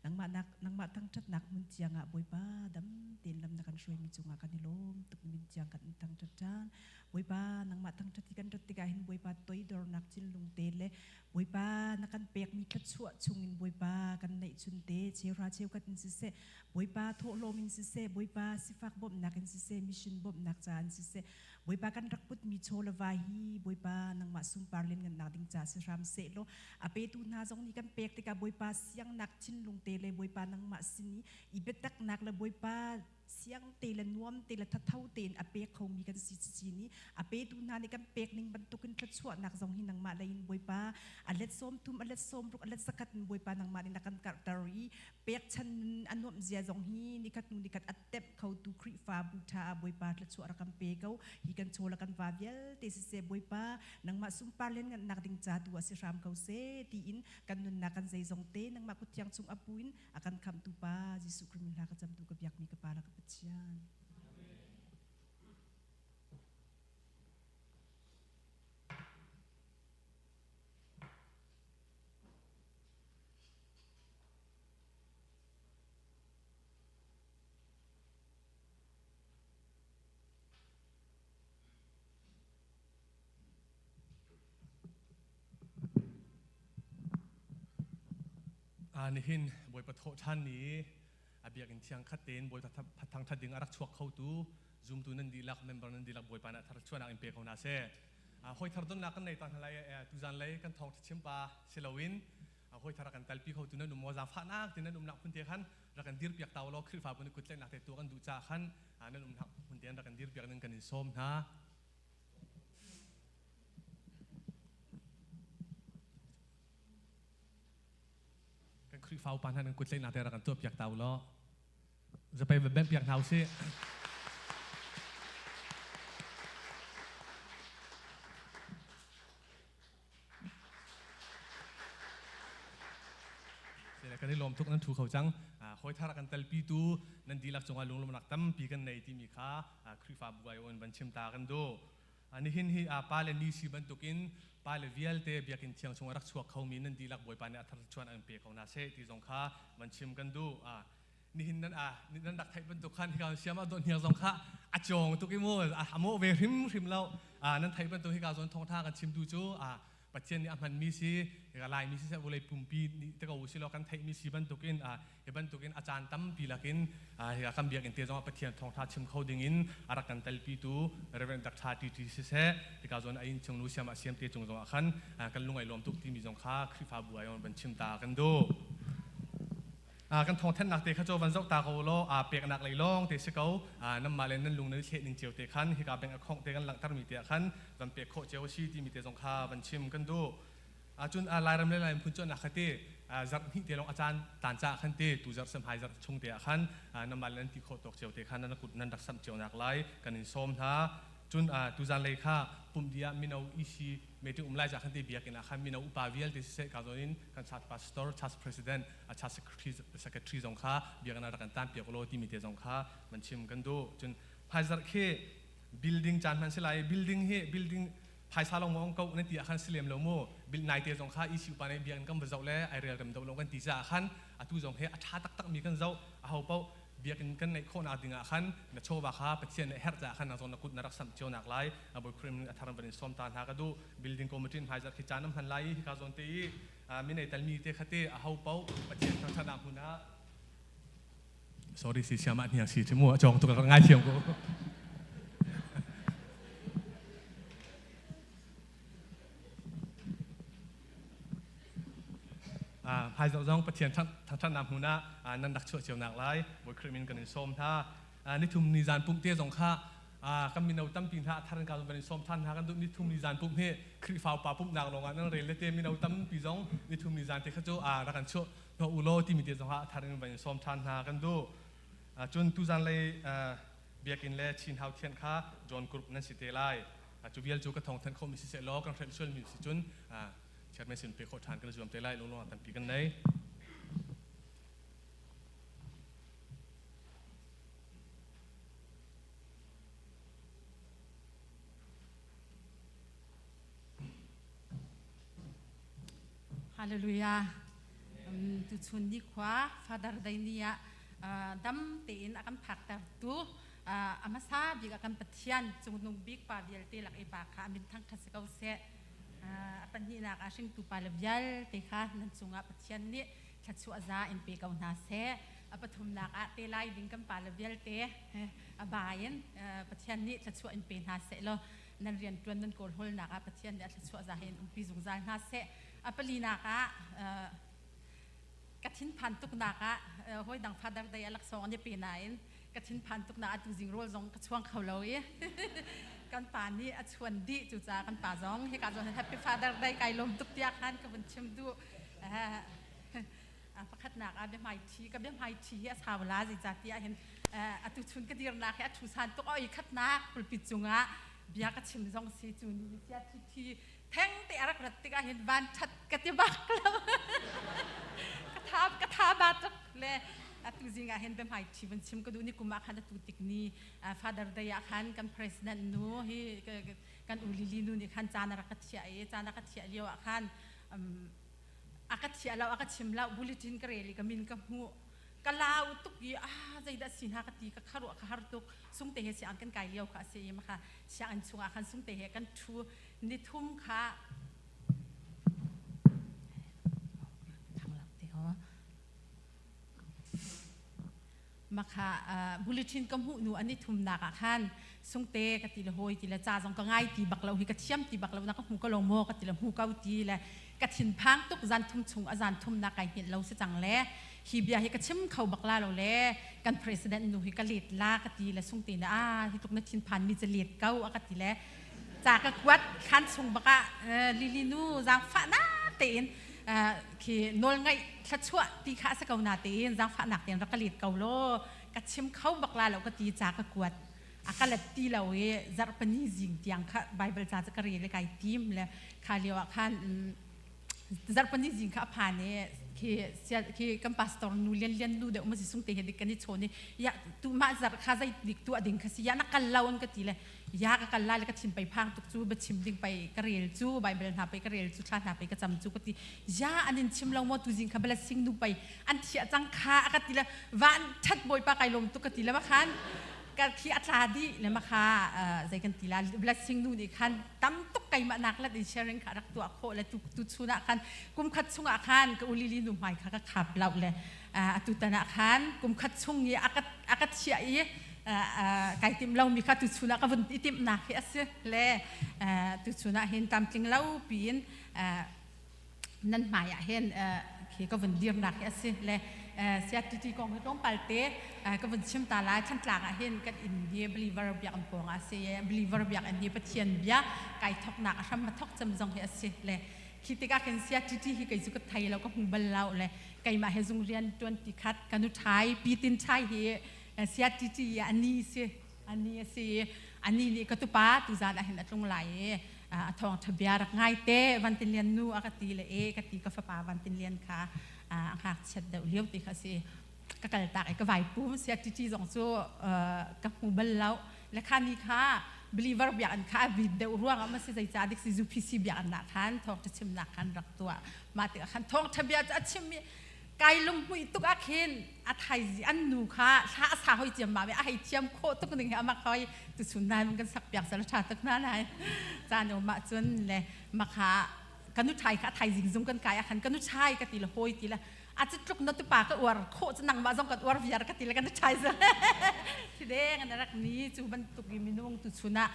nangma nak nangma thang chat nak mun chianga boipa dam ten lam nak kan shroi mi chunga kan ilom tuk min chiang kan thang chat chan boipa nangma thang chat kan chat tika hin boipa toi dor nak chin lung te le boipa nakan pek mi khat chua chungin boipa kan nei chun te chera cheu kat in si se boipa tho lom in si se boipa sifak bom nak in si se mission bom nak cha in si se boipa kan rak put mi cholava hi boipa nangma sum parlin ngan nak ding cha si ram se lo ape tu na zong ni kan pek tika boipa siang nak chin lung te le boipa nangma sini ibetak nak le boipa siang te le nuam te le thathau ten ape kho mi kan si chi ni ape tu na ni kan pek ning bantukin thachua nak zong hi nangma lain boipa alet som thum alet som ruk alet sakat boipa nangma ni nakan kar tari pek chan anuam zia zong hi nikhat nu nikhat atep khau tu khri fa bu tha boipa thachua rakam pe ko hi kan chola kan va vial te si se boipa nangma sum parlen ngan nak ding cha tu asi ram kau se ti in kan nun na kan zai zong te nangma kutiang chung apuin akan kham tu pa Jesu Christ la ka cham tu ka biak mi ka pa la ka Pathian. Nihin Bawipa thawh ṭhan ni a biakinn thiang khat tein Bawipa thangṭhat ding a rak chuak khotu zumtu nan dihlak member nan dihlak Bawipa nih thar chuahnak in pe ko hna seh. Hawi thar donnak kan nei ta hna lai tuzan lei kan thawng chim pa si loin hawi thar kan talpi khotu nan um maw zaangfahnak ti nan umnak hmun te khan rak kan dir piak ta law Khrihfabu nih kut tlaihnak te tu kan duh caah khan nan umnak hmun te rak kan dir piak ning kan in sawm hna. Khrihfa upa hna nan kut tlaihnak te rak kan tuah piak ta u law zapei va bemh piak hna usih. Kan i lawm tuk nan thu kho cang. Hawi thar kan telpi tu nan dihlak cungah lunglawmnak tampi kan nei timi kha Khrihfabu ai on van chim ta kan duh. Nihin hi pa le ni si bantukin pa le vialte biakinn thiang chung a rak chuak khomi nan dihlak Bawipa nih a thar chuan an pe ko hna seh ti zong kha van chim kan duh. Nihin nan a nan rak theih bantuk khan hika siam a dawt hniang zong kha a cawng tuk i mu a mawh ve hrimhrim lo. Nan theih bantuk hika zawn thawngtha kan chimtu cu Pathian nih a hmanmi si Laimi siseh vawlei pumpi nih te ko usilaw kan theihmi si bantukin hi bantukin a caan tampi lakin hi kan biakinn te zongah Pathian thawngtha chim kho dingin a rak kan telpitu Reverend Dr. TT siseh hika zawn a inn chung nu siam ah siam te cung zongah khan kan lung ai lawm tuk timi zong kha Khrihfabu ai van chim ta kan duh. Kan thawngthanhnak te kha cu van zoh ta ko law aa peknak lei lawng te si ko. Nanmah le nan lung nan i thleh ning cio te khan hika bank account te kan langhtermi te ah khan van pek khawh cio a si timi te zong kha van chim kan duh. Cun Lairam le Lai miphun cuannak kha ti zarh hnih te lawng a caan tan caah khan ti tu zarh sem hai zarh chung te ah khan nanmah le nan ti khawh tawk cio te khan nan kut nan rak samh cio nak lai kan in sawm hna. Cun tuzan lei kha pumh dih ah mino EC meeting um lai ca khan ti biakinn ah khan mino upa vialte siseh ka zawn in kan church pastor, church president, church secretary, secretary zong kha biakinn ah rak kan tan piak law timi te zong kha van chim kan duh. Cun phaizarh khi building caan hman si lai building hi building phaisa long mong ko nan ti ah khan si lem lo mu bil nai te zong kha EC upa nih biakinn kan va zoh le ai rel rem do lo kan ti caah khan atu zong hi a tha taktak mi kan zoh a ho paoh biakinn kan ngeih khawhnak ding ah khan na chawva kha Pathian nih herh caah khan nang zong na kut na rak samh cio nak lai Bawi Khrih min a thar van in sawm ta hna ka duh. Building committee hmaizarh khi caan an hman lai i hika zawn te i minei talmi te kha te a ho paoh Pathian thangṭhatnak hmun ah sorry si siam ah hniang si cu mu a cawng tuk ka ngai thiam ko. Hmaizarh zong Pathian thangṭhatnak hmun ah nan rak chuah cio nak lai Bawi Khrih min kan in sawm hna. Nithum ni zan pumh te zong kha kan mino tampi hna a thar in ka van in sawm ṭhan hna. Kan duh nithum ni zan pumh hi Khrihfa upa pumhnak lawng ah nan rel le te mino tampi zong nithum ni zan te kha cu rak kan chuah hnawh u law timi te zong ah a thar in van in sawm ṭhan hna kan duh. Cun tuzan lei biakinn le Chin Hau Thian kha John Group nan si te lai. Cu vial cu ka thawng thanh khawhmi siseh law kan hrelh sualmi si cun chairman sin pe khawh ṭhan kan zuam te lai. Lunglawmhnak tampi kan nei. Hallelujah. Tuchun ni khua Father Day ni ah dam tein a kan phakter tu a hmasa bik a kan Pathian cungnung bik pa vialte lak i pa kha a min thangṭhat si ko seh. A pahnihnak ah hringtu pa le vialte kha nan cungah Pathian nih thluachuah za in pe ko hna seh. A pathumnak ah te lai ding kan pa le vialte a ba in Pathian nih thluachuah in pe hna seh law nan rianṭuan nan kawlhawlnak ah Pathian nih a thluachuah za he in umpi zungzal hna seh. A palinak ah ka thinphan tuknak ah hawi dang Father Day a laksawng an i pe nain ka thinphan tuknak ah tuzing rawl zong ka chuang kho lo i kan pa nih a chuan dih. Cucaah kan pa zong hika zawn Happy Father Day kai lawm tuk tiah khan ka vun chim duh. Pakhatnak ah biahmaiṭhi ka biahmaiṭhi hi a sau la zeicahtiah hin atu chun ka dirnak hi a ṭhu san tuk oi khatnak pulpit cungah bia ka chim zong si cu ni sia thi thi theng te a rak rat tikah hin van ṭhat ka ti bak lo ka tha ba tuk le atu zing ah hin biahmaiṭhi vun chim ka duh. Ni kum ah khan atu tik ni Father Day ah khan kan president nu hi kan u Lily nu nih khan caan a rak ka thiah i caan a ka thiah lio ah khan a ka thiah lo a ka chim lo bulletin ka rel i ka min ka hmuh ka lau tuk i a zeidah si hna ka ti ka kharuah ka har tuk. Sungte he siang kan kai lio kha a si i maka sianginn chungah khan sungte he kan ṭhu ni thum kha makha bulletin ka hmuh nu an i thumnak ah khan sungte ka ti le hawi ti le ca zong ka ngai ti bak lo hi ka thiam ti bak lo na ka hmu ko lo maw ka ti le hmu ko ti le ka thinphang tuk. Zan thum chung a zan thum na kai hngilh lo si cang le hi bia hi ka chim kho bak la lo le kan president nu hi ka let la ka ti le sungte na a hi tuk na thinphan mi ca let ko a ka ti le ca ka kuat khan chung baka Lili nu zaangfah na tein. Khi nawl ngaih thluachuah ti kha a si ko natein zaangfahnak tein rak ka let ko law ka chim kho bak la lo ka ti ca ka kuat. A ka let ti lo i zarhpini zing tiang kha Bible ca cu ka rel i kai tim le kha lio ah khan zarhpini zing kha a phan i khi khi kan pastor nu lian lian nu deuh ma si sung te he dik kan i chawn i ya tu mah zarh kha zei dik tuah ding kha si ya na kal lo an ka ti le ya ka kal lai le ka thin pei phang tuk cu biachim ding pei ka rel cu bible hna pei ka rel cu thla hna pei ka cam cu ka ti ya an in chim lo maw tu zing kha blessing nu pei an thiah cang kha a ka ti le van that bawipa kai lawm tuk ka ti le ma khan ka khi a tla dih le ma kha zei kan ti la blessing nu nih khan tam tuk keimah nak lat in sharing kha rak tuah khawh le tu tu chun ah khan kum khat chung ah khan ka ulili nu hmai kha ka khap lo le atu tan ah khan kum khat chung i a ka thiah i kai tim lo mi kha tu chun ah ka vun i timh nak hi a si le tu chun ah hin tlamtling lo piin nan hmai ah hin khi ka vun dirnak hi a si le siatiti kong hi tlawmpal te ka vun chim ta lai. Thantlang ah hin kan inn hi believer biakinn pawng ah a si i believer biakinn hi Pathian bia kai thoknak a hram a thok cem zong hi a si le khi tikah khin siatiti hi kei cu ka thei lo, ka hmu bal lo le keimah he zung rian tuan ti khat ka nu thai pi tin thai hi siatiti ani si ani a si i ani nih ka tupa tuzan ah hin a tlung lai i a thawngṭha bia rak ngai te Van Tin Lian nu a ka ti le e ka ti ka fapa Van Tin Lian kha a ngakchiat deuh lio ti kha si ka kal tak i ka vai pum sia ṭiṭi zong cu ka hmu bal lo le kha ni kha believer biakinn kha a bit deuh ruang ah ma si zeica dik si UPC biakinn ah khan thawngṭha chimnak khan rak tuah mah tikah khan thawngṭha bia cu a chim i kai lunghmuih tuk ah khin a thaizi an nu kha thla a sa hoi ciam ma a hei thiam khawh tuk ning hi amak hoi tuchun nai kan sak piak sal tha tuk na nai caan um ah cun le makha kanu thai kha thaizing zung kan kai ah khan kanu thai ka ti le hoi ti le a cu tluk na tupa ka uar khawh cu nangmah zong kan uar viar ka ti le kan thai za thi deng an rak ni cu bantuk i minung tu chun ah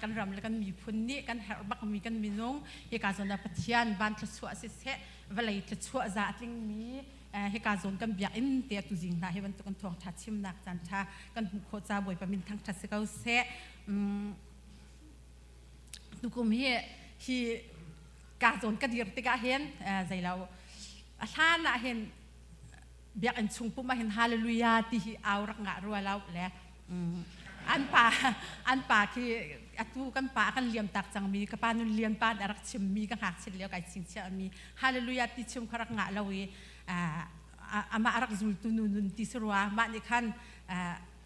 kan ram le kan miphun nih kan herh bak mi kan minung hi ka zawn ah Pathian van thluachuah siseh vawlei thluachuah za a tlingmi hika zawn kan biakinn te tu zing hna hi bantuk an thawngtha chimnak caan tha kan hmuh khawh ca Bawipa min thangthat si ko seh. Tukum hi hi ka zawn ka dir tikah hin zeilo a hlan ah hin biakinn chung pum ah hin hallelujah ti hi au rak ngah rua lo le an pa an pa khi atu kan pa kan liam tak cangmi ka pa nun lian pa nih a rak chimmi ka ngakchit lio kai chingchiah mi hallelujah ti chim kha rak ngah lo i amah a rak zultu nu nun ti si rua mah nih khan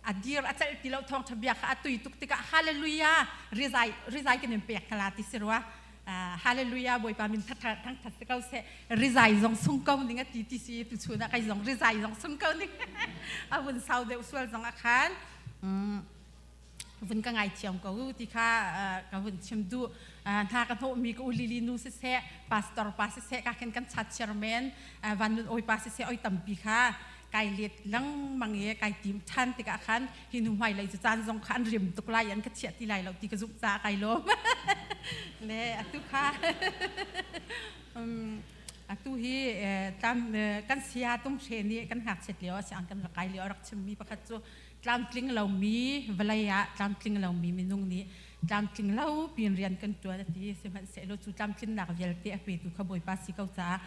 a dir a celh ti lo thawngtha bia kha a tui tuk tikah hallelujah rizai rizai kan in pek khala ti si rua hallelujah Bawipa min thangthat si ko seh rizai zong sung ko ning a ti ti si tu chun ah kai zong rizai zong sung ko ning a vun sau deuh sual zong a khan vun ka ngai thiam ko ti kha ka vun chim du hna ka hnawh mi ka ulili nu si seh pastor pa si seh ka khin kan chat chairman van nun oi pa si seh oi tampi kha kai let lengmang i kai tim ṭhan tikah khan hi hnu hmailei cu caan zong kha an rim tuk lai an ka chiah ti lai lo ti ka zumh caah kai lawm. Le atu kha atu hi tlam kan sia tum hre nih kan ngakchiat lio a siang kan rak kai lio a rak chimmi pakhat cu tlamtling lomi vawlei ah tlamtling lomi minung nih tlamtling lo piin rian kan ṭuan a ti. Sihmanhsehlaw cu tlamtlinnak vialte a petu kha Bawipa si ko caah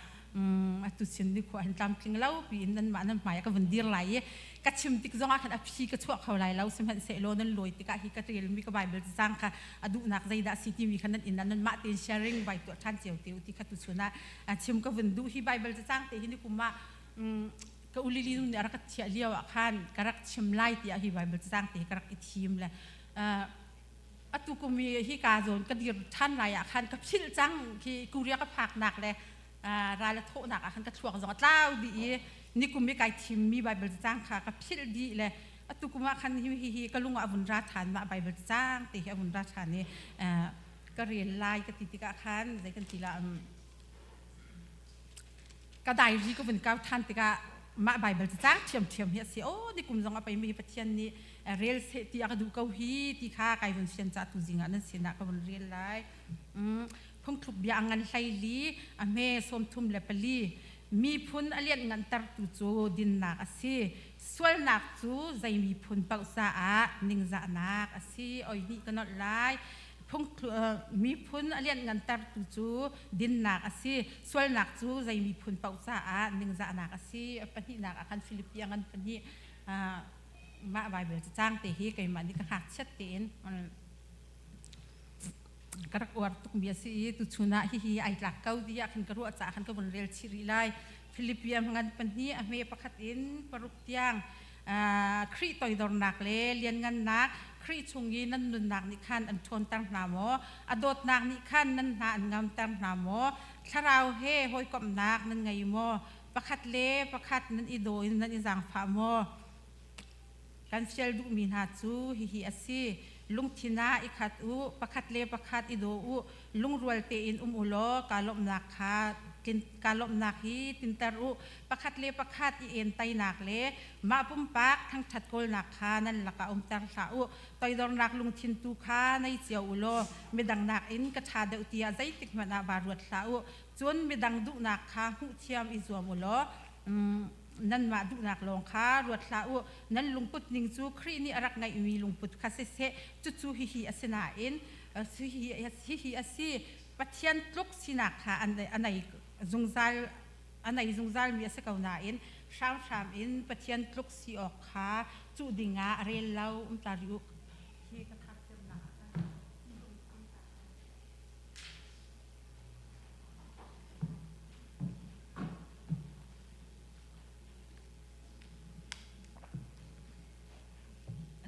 atu chin ni khua hin tlamtling lo piin nanmah nan hmai ah ka vun dir lai i ka chim tik zongah khan a phi ka chuah kho lai lo. Sihmanhsehlaw nan lawi tikah hi ka relmi ka Bible cacang kha a duhnak zeidah si timi kha nan inn ah nanmah tein sharing vai tuah ṭhan cio te u ti kha tuchun ah chim ka vun duh. Hi Bible cacang te hi ni kum ah ka ulili nu nih a rak ka thiah lio ah khan ka rak chim lai tiah hi Bible cacang te hi ka rak i thim le atu kum i hi ka zawn ka dir ṭhan lai ah khan ka philh cang. Khi Korea ka phaknak le ral a thawhnak ah khan ka thluak zong a tlau dih i nikum i kai thimmi Bible cacang kha ka philh dih le atu kum ah khan hi hi ka lung ah a vun ra ṭhan. Mah Bible cacang te hi a vun ra ṭhan i ka rel lai ka ti tikah khan zei kan ti la ka diary ka vun kau ṭhan tikah mah Bible cacang ṭhiamṭhiam hi a si. Aw, nikum zong a peimi hi Pathian nih rel seh ti a ka duh ko hi ti kha kai vun fian ca tu zing ah nan sinah ka vun rel lai. Phungthluk bia a ngan 14, a hme 34. Miphun a lianh ngantertu cu dinnak a si, sualnak cu zei miphun paoh caah ningzahnak a si. Oi hnih ka nolh lai. Phung miphun a lianhngantertu cu dinnak a si. Sualnak cu zei miphun paoh caah ningzahnak a si. A pahnihnak ah khan Filipi a ngan pahnih. Mah Baibal cacang te hi keimah nih ka ngakchiat tein ka rak uar tukmi a si i tuchun ah hihi ai tlak ko tiah khan ka ruah caah khan ka vun rel chih rih lai. Filipi a ngan pahnih a hme pakhat in paruk tiang Khrih toidornak le lianngannak Khrih chung i nan nunnak nih khan an ṭhawnter hna maw? A dawtnak nih khan nan hna an ngamter hna maw? Thlarau he hawikomhnak nan ngei maw? Pakhat le pakhat nan i daw in nan i zaangfah maw? Kan fial duhmi hna cu hihi a si. Lungthin ah i khat u, pakhat le pakhat i daw u, lungrual tein um u law kaa lawmhnak kha kaa lawmhnak hi tinter u. Pakhat le pakhat i entainak le mah pumpak thangṭhat kawlnak kha nan lakah umter hlah u. Toidornak lungthin tu kha nei cio u law midang nakin ka ṭha deuh tiah zeitik hmanh ah vaa ruat hlah u. Cun midang duhnak kha hmuhthiam i zuam u law nanmah duhnak lawng kha ruat hlah u. Nan lungput ning cu Khrih nih a rak ngeihmi lungput kha siseh, cucu hihi a si nain hihi a si. Pathian tluk sinak kha a nei zungzal a nei zungzalmi a si ko nain hramhram in Pathian tluk si awk kha cuh dingah a rel lo. Um ta rih u. Hi ka thak cemnak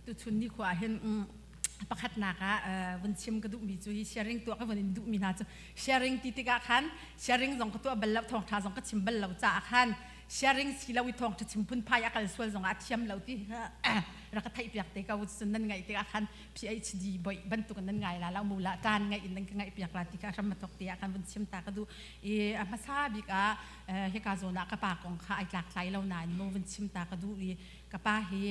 Tuchun ni khua hin pakhatnak ah vun chim ka duhmi cu hi sharing tuah ka vun in duhmi hna cu sharing ti tikah khan sharing zong ka tuah bal lo thawngṭha zong ka chim bal lo caah khan sharing si lo i thawngṭha chim phunphai a kal sual zong ah thiam lo ti rak ka theih piak te ko cun nan ngaih tikah khan PhD boih bantuk in nan ngai la lo mu la taan ngaih in nan ka ngaih piak la ti kha hram mathok te ah khan vun chim ta ka duh i a hmasa bik ah hika zawn ah ka pa kong kha ai tlak tlai lo nain mu vun chim ta ka duh i ka pa hi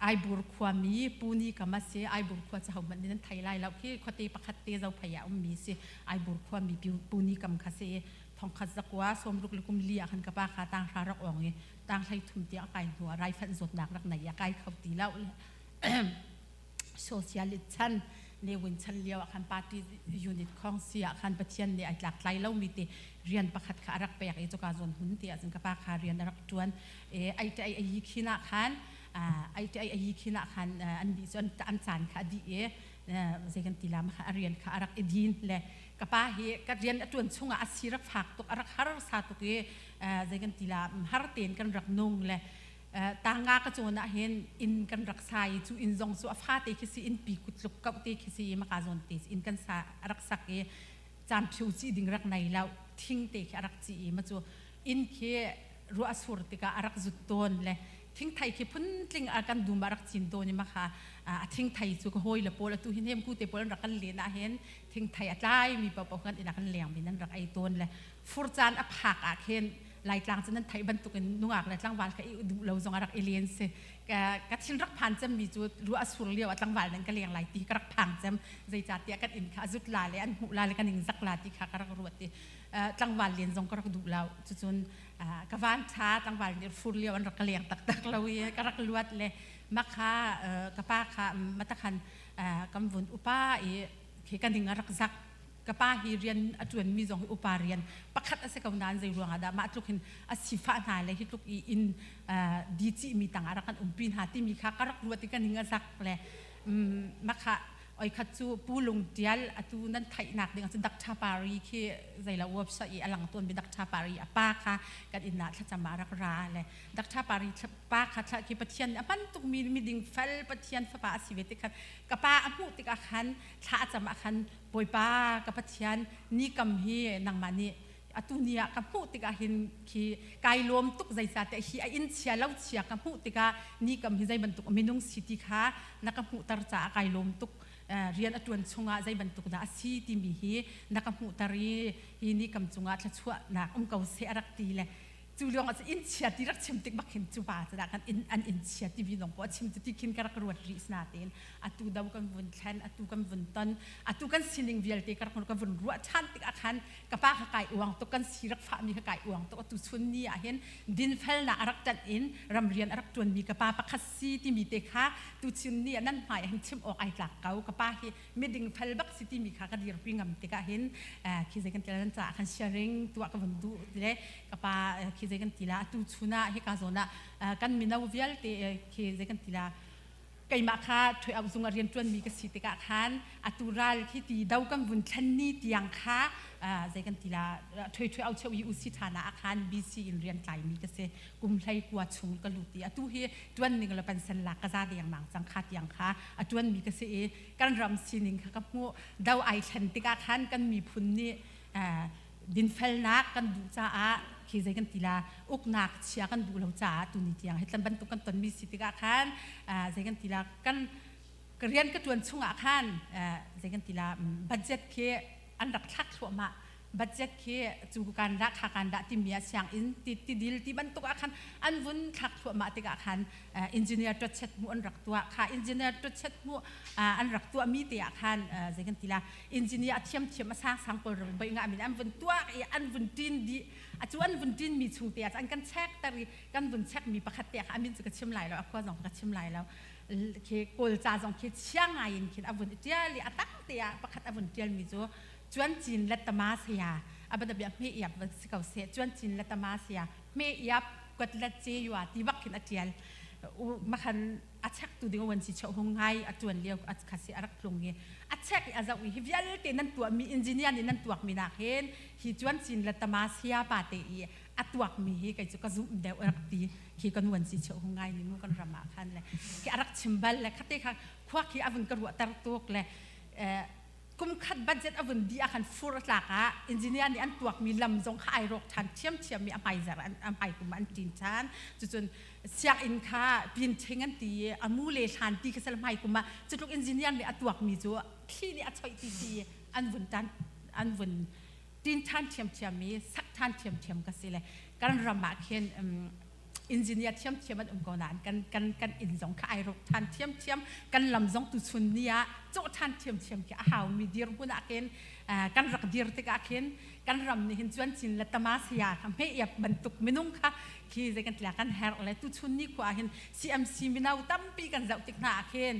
Aibur khuami Puni kam a si Aibur khua cu hohmanh nih nan thei lai lo khi khuate pakhat te Zophei ah ummi si Aibur khuami Puni kam kha si thongkhat zakua sawmruk le kum li ah khan ka pa kha tanghra rak ong i tanghlei thum tiang a kai hnu ah raifanh zawtnak rak nei a kai kho ti lo socialist chan Ne Win chan lio ah khan party unit khong si ah khan Pathian nih ai tlak tlai lomi te rian pakhat kha a rak pek i cuka zawn hun ti ahcun ka pa kha rian a rak ṭuan ai te ai ayi khin ah khan ai te ai ayi khin ah khan an nih cu an caan kha a dih i zei kan ti lam kha a rian kha a rak i din le ka pa hi ka rian a ṭuan chungah a si rak fak tuk a rak har sa tuk i zei kan ti la har tein kan rak nung le tanga ka cawn ah hin inn kan rak sa i cu inn zong cu a fate khi si inn pi kutluk kauh te khi si i maka zawn te inn kan sa rak sak i caan phio ci ding rak nei lo thing te khi a rak ci i ma cu inn khi ruah sur tikah a rak zut tawn le thingthei khi phuntling a kan dum ah rak cin tawn i maka a thingthei cu ka hawi le pawl atu hin hem ku te pawl an rak kan len ah hin thingthei a tlai mi paoh kan inn ah kan leng mi nan rak ei tawn le fur caan a phak ah khin Laitlang cu nan theih bantukin nungak le tlangval kha i duh lo zong a rak i len si. Ka thin rak phan cemmi cu ruah a sur lio ah tlangval nan ka leng lai ti ka rak phang cem. Zeicahtiah kan inn kha a zut la le an hmuh la le kan ing zak la ti kha ka rak ruat i tlangval len zong ka rak duh lo. Cucun ka van ṭha tlangval nih fur lio an rak ka leng taktak lo i ka rak luat le makha ka pa kha matakhan kan vun upa i khi ka ning a rak zak ka pa hi rian a ṭuanmi zong hi upa rian pakhat a si ko nain zei ruangah dah mah tluk hin a sifah hna le hi tluk i inn di cihmi tangah rak kan umpi hna timi kha ka rak ruat i ka ning a zak le makha oi khat cu pu lung tial atu nan theihnak ding ahcun Dr. Pari khi zeilo website i a lang tawn mi Dr. Pari a pa kha kan inn ah thlacam ah rak ra le Dr. Pari pa kha thla khi Pathian a hman tukmi miding fel Pathian fapa a si ve tik khan ka pa a hmuh tikah khan thla a cam ah khan Bawipa ka Pathian ni kam hi nangmah nih atu ni ah ka hmuh tikah hin khi kai lawm tuk zeicahtiah hi a inn chia lo chia ka hmuh tikah ni kam hi zei bantuk minung si ti kha na ka hmuhter caah kai lawm tuk rian a ṭuan chungah zei bantuk dah a si timi hi na ka hmuhter i hi ni kam cungah thluachuahnak um ko seh a rak ti le. Cu lawng ah inn chia ti rak chim tik bak hin cu pa cu dah kan inn an inn chia ti vi nong po chim ti khin ka rak ruat rih sna tein atu do kan vun thlen atu kan vun ton atu kan sining vialte ka rak ka vun ruah than tik ah khan ka pa kha kai uang tuk kan si rak fah mi kha kai uang tuk atu chun ni ah hin dinfel na arak ṭanh in ramrian arak ṭuan mi ka pa pakhat si timi te kha tu chun ni ah nan hmai ah hin chim awk ai tlak ko ka pa hi miding fel bak si timi kha ka dirpi ngam tikah hin khi zei kan ti lan caah khan sharing tuah ka vun duh le ka pa khi zei kan ti la atu chun ah hika zawn ah kan mino vialte khi zei kan ti la keimah kha ṭhui au zung ah rian ṭuanmi ka si tikah khan atu ral khi ti do kan vun thlen ni tiang kha zei kan ti la ṭhui ṭhui au cheu i usi ṭhan ah khan BC in rian tlaimi ka si kum hlei kua chung ka lut i atu hi ṭuan ning le pension lak ka za dengmang cang kha tiang kha a ṭuanmi ka si i kan ram sining kha ka hmuh do ai thlen tikah khan kan miphun nih dinfelnak kan duh caah khi zei kan ti la uknak chia kan duh lo caah tuni tiang hi tlan bantuk kan tonmi si tikah khan zei kan ti la kan ka rian ka ṭuan chungah khan zei kan ti la budget khi an rak thlak thluahmah budget khi cu kan dah kha kan dah timi ah sianginn ti tidil ti bantuk ah khan an vun thlak thluahmah tikah khan engineer ṭotchet hmuh an rak tuah kha engineer ṭotchet hmuh an rak tuah mi te ah khan zei kan ti la engineer a thiam thiam a sang sang pawl bai nga min an vun tuak i an vun tin di a cu an vun tin mi chung te ah an kan check ter i kan vun check mi pakhat te kha amin cu ka chim lai lo a khua zong ka chim lai lo khi kawl ca zong khi chia ngai in khin a vun tial i a tang te ah pakhat a vun tial mi cu chuan cin le tama saya abada bia hme iap va si ko se chuan cin le tama saya hme iap kwat le ce yua ti bak khin a tial makhan a chek tu ding wan si cheu hung ngai a tuan lio a khasi a rak tlung i a chek i a zoh i hi vialte nan tuah mi engineer nih nan tuak mi nak hin hi chuan cin le tama sia pa te i a tuak mi hi kei cu ka zum deuh rak ti khi kan wan si cheu hung ngai ni mu kan ram ah khan le khi a rak chim bal le khate kha khua khi a vun ka ruah ter tuk le kum khat budget a vun dih ah khan fur a tlak ah engineer nih an tuakmi lam zong kha ai rawk ṭhan ṭhiamṭhiam i a hmaizar an a hmaikum an ṭin ṭhan cucun sianginn kha pinṭhing an ti i a mu le hlan ti kha sal hmaikum ah cutluk engineer nih a tuakmi cu thli nih a choih ti si an vun tan an vun ṭin ṭhan ṭhiamṭhiam i sak ṭhan ṭhiamṭhiam ka si le kan ram ah khin engineer thiamthiam an um ko nain kan kan kan inn zong kha ai rawk than thiamthiam kan lam zong tu chun ni ah cawh than thiamthiam khi a hau mi dirhmun ah khin kan rak dir tikah khin kan ram nih hin chuan chin le tamasia kha hme iap bantuk minung kha khi zei kan tla kan herh le tu chun ni khua hin CMC mino tampi kan zoh tik hna ah khin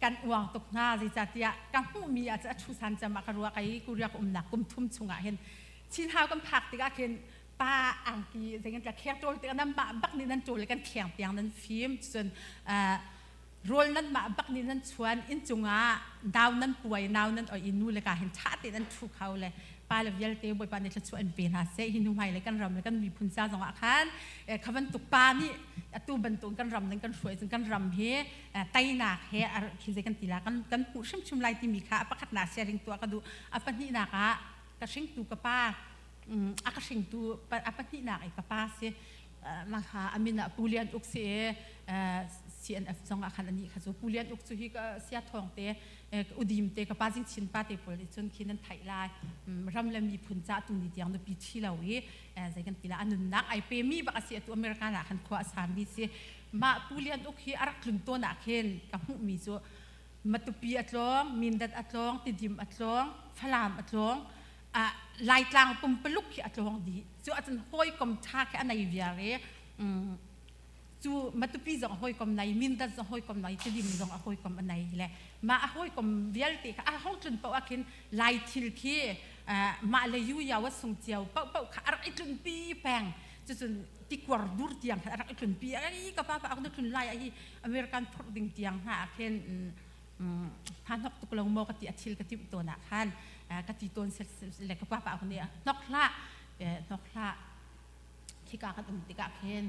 kan uang tuk hna zeicahtiah ka hmuhmi ah a thu san cam ah ka ruah kai Korea ka umnak kum thum chungah hin Chin hau kan phak tikah khin pa angki zeitin tla kheng ṭawl tikah nan mah bak nih nan ṭawl i kan kheng tiang nan fim cun rawl nan mah bak nih nan chuan inn cungah nau nan puai nau nan oi i nu le ka hin ṭha tein an ṭhu kho le pa le vialte bawipa nih thluachuah in pe hna seh hi hnu hmai le kan ram le kan miphun ca zongah khan kha bantuk pa nih atu bantuk kan ram nan kan hruai cun kan ram hi teinak he khi zei kan ti la kan kan hmuh hrimhrim lai timi kha a pakhatnak sharing tuah ka duh a pahnihnak ah ka hringtu ka pa a ka hringtu a pahnihnak i ka pa si maka amin ah Pu Lian Uk si CNF zong ah khan ani kha cu Pu Lian Uk cu hi ka sia thawng te udim te ka pa jing chin pa te pawl cun khi nan theih lai ram le miphun ca tu ni tiang nupi thi lo i zei kan ti la anunnak ai pe mi bak asi atu American ah khan khua a sami si ma Pu Lian Uk hi a rak tlun tawn ah khin ka hmuh mi cu Matupi a tlawng Mindat a tlawng Tidim a tlawng Falam a tlawng Laitlang pumpaluk khi a tlawng dih. Cu ahcun hawikom ṭha khi a nei viar i cu Matupi zong a hawikom nei, Mindat zong hawikom nei, Tidim zong a hawikom a nei le mah a hawikom vialte kha a hong tlun paoh ah khin Lai thil khi mah le yu yao a sung cio paohpaoh kha a rak i tlunpi peng. Cucun tikuar dur tiang khan a rak i tlunpi. Ai ka pa pa ak na tlun lai ah hi American phurh ding tiang hna ah khin hna hnok tuk lo maw ka ti a thil ka timh tawn ah khan ka ti tawn le ka pa pa nih hnok hlah hnok hlah khika kan um tikah khin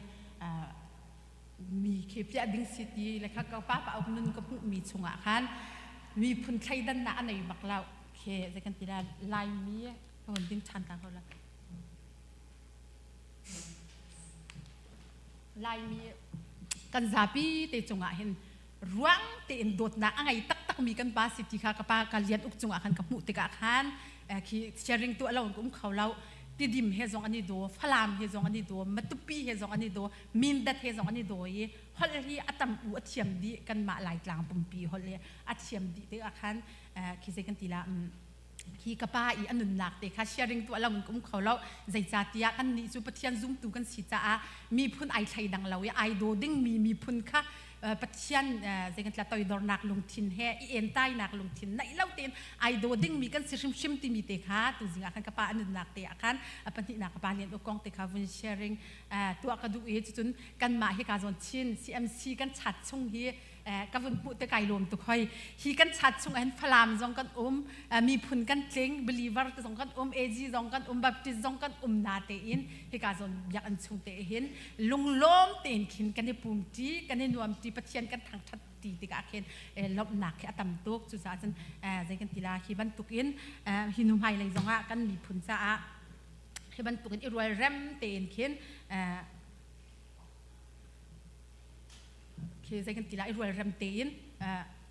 mi khi piah ding si ti le kha ka pa pa nun ka hmuh mi chungah khan miphun thleidannak a nei bak lo khi zei kan ti la laimi ka von ding ṭhan ta ko la Laimi kan zapi te cungah hin ruang tein dawtnak a ngei taktakmi kan pa si ti kha ka pa ka lian uk cungah khan ka hmuh tikah khan khi sharing tuah lo in ka um kho lo. Tidim he zong an i daw, Falam he zong an i daw, Matupi he zong an i daw, Mindat he zong an i daw i holh hi a tam u a thiam dih kanmah Laitlang pumpi holh hi a thiam dih tikah khan khi zei kan ti la hi ka pa i a nunnak te kha sharing tuah lo in ka um kho lo. Zeicahtiah kannih cu Pathian zumtu kan si caah miphun ai thleidang lo i ai daw dingmi miphun kha Pathian zei kan tla toidornak lungthin he i entainak lungthin naih lo tein ai daw dingmi kan si hrimhrim timi te kha tuzing ah khan ka pa a nunnak te ah khan a pahnihnak ka pa Lian Uk kong te kha vun sharing tuah ka duh i cucun kanmah hi ka zawn chin CMC kan chat chung hi ka vun hmuh te kai lawm tuk hoi. Hi kan chat chung ahhin Falam zong kan um, miphun kan tling, believer te zong kan um, AG zong kan um, Baptist zong kan um na tein hika zawn biakinn chung te hin lunglawm tein khin kan i pum ṭi, kan i nuam ṭi, Pathian kan thangṭhat ti tikah khin lawmhnak khi a tam tuk. Cucaah cun zei kan ti la, hi bantukin hi nu hmailei zongah kan miphun caah hi bantukin i rualrem tein khin khi zei kan ti la, i rualrem tein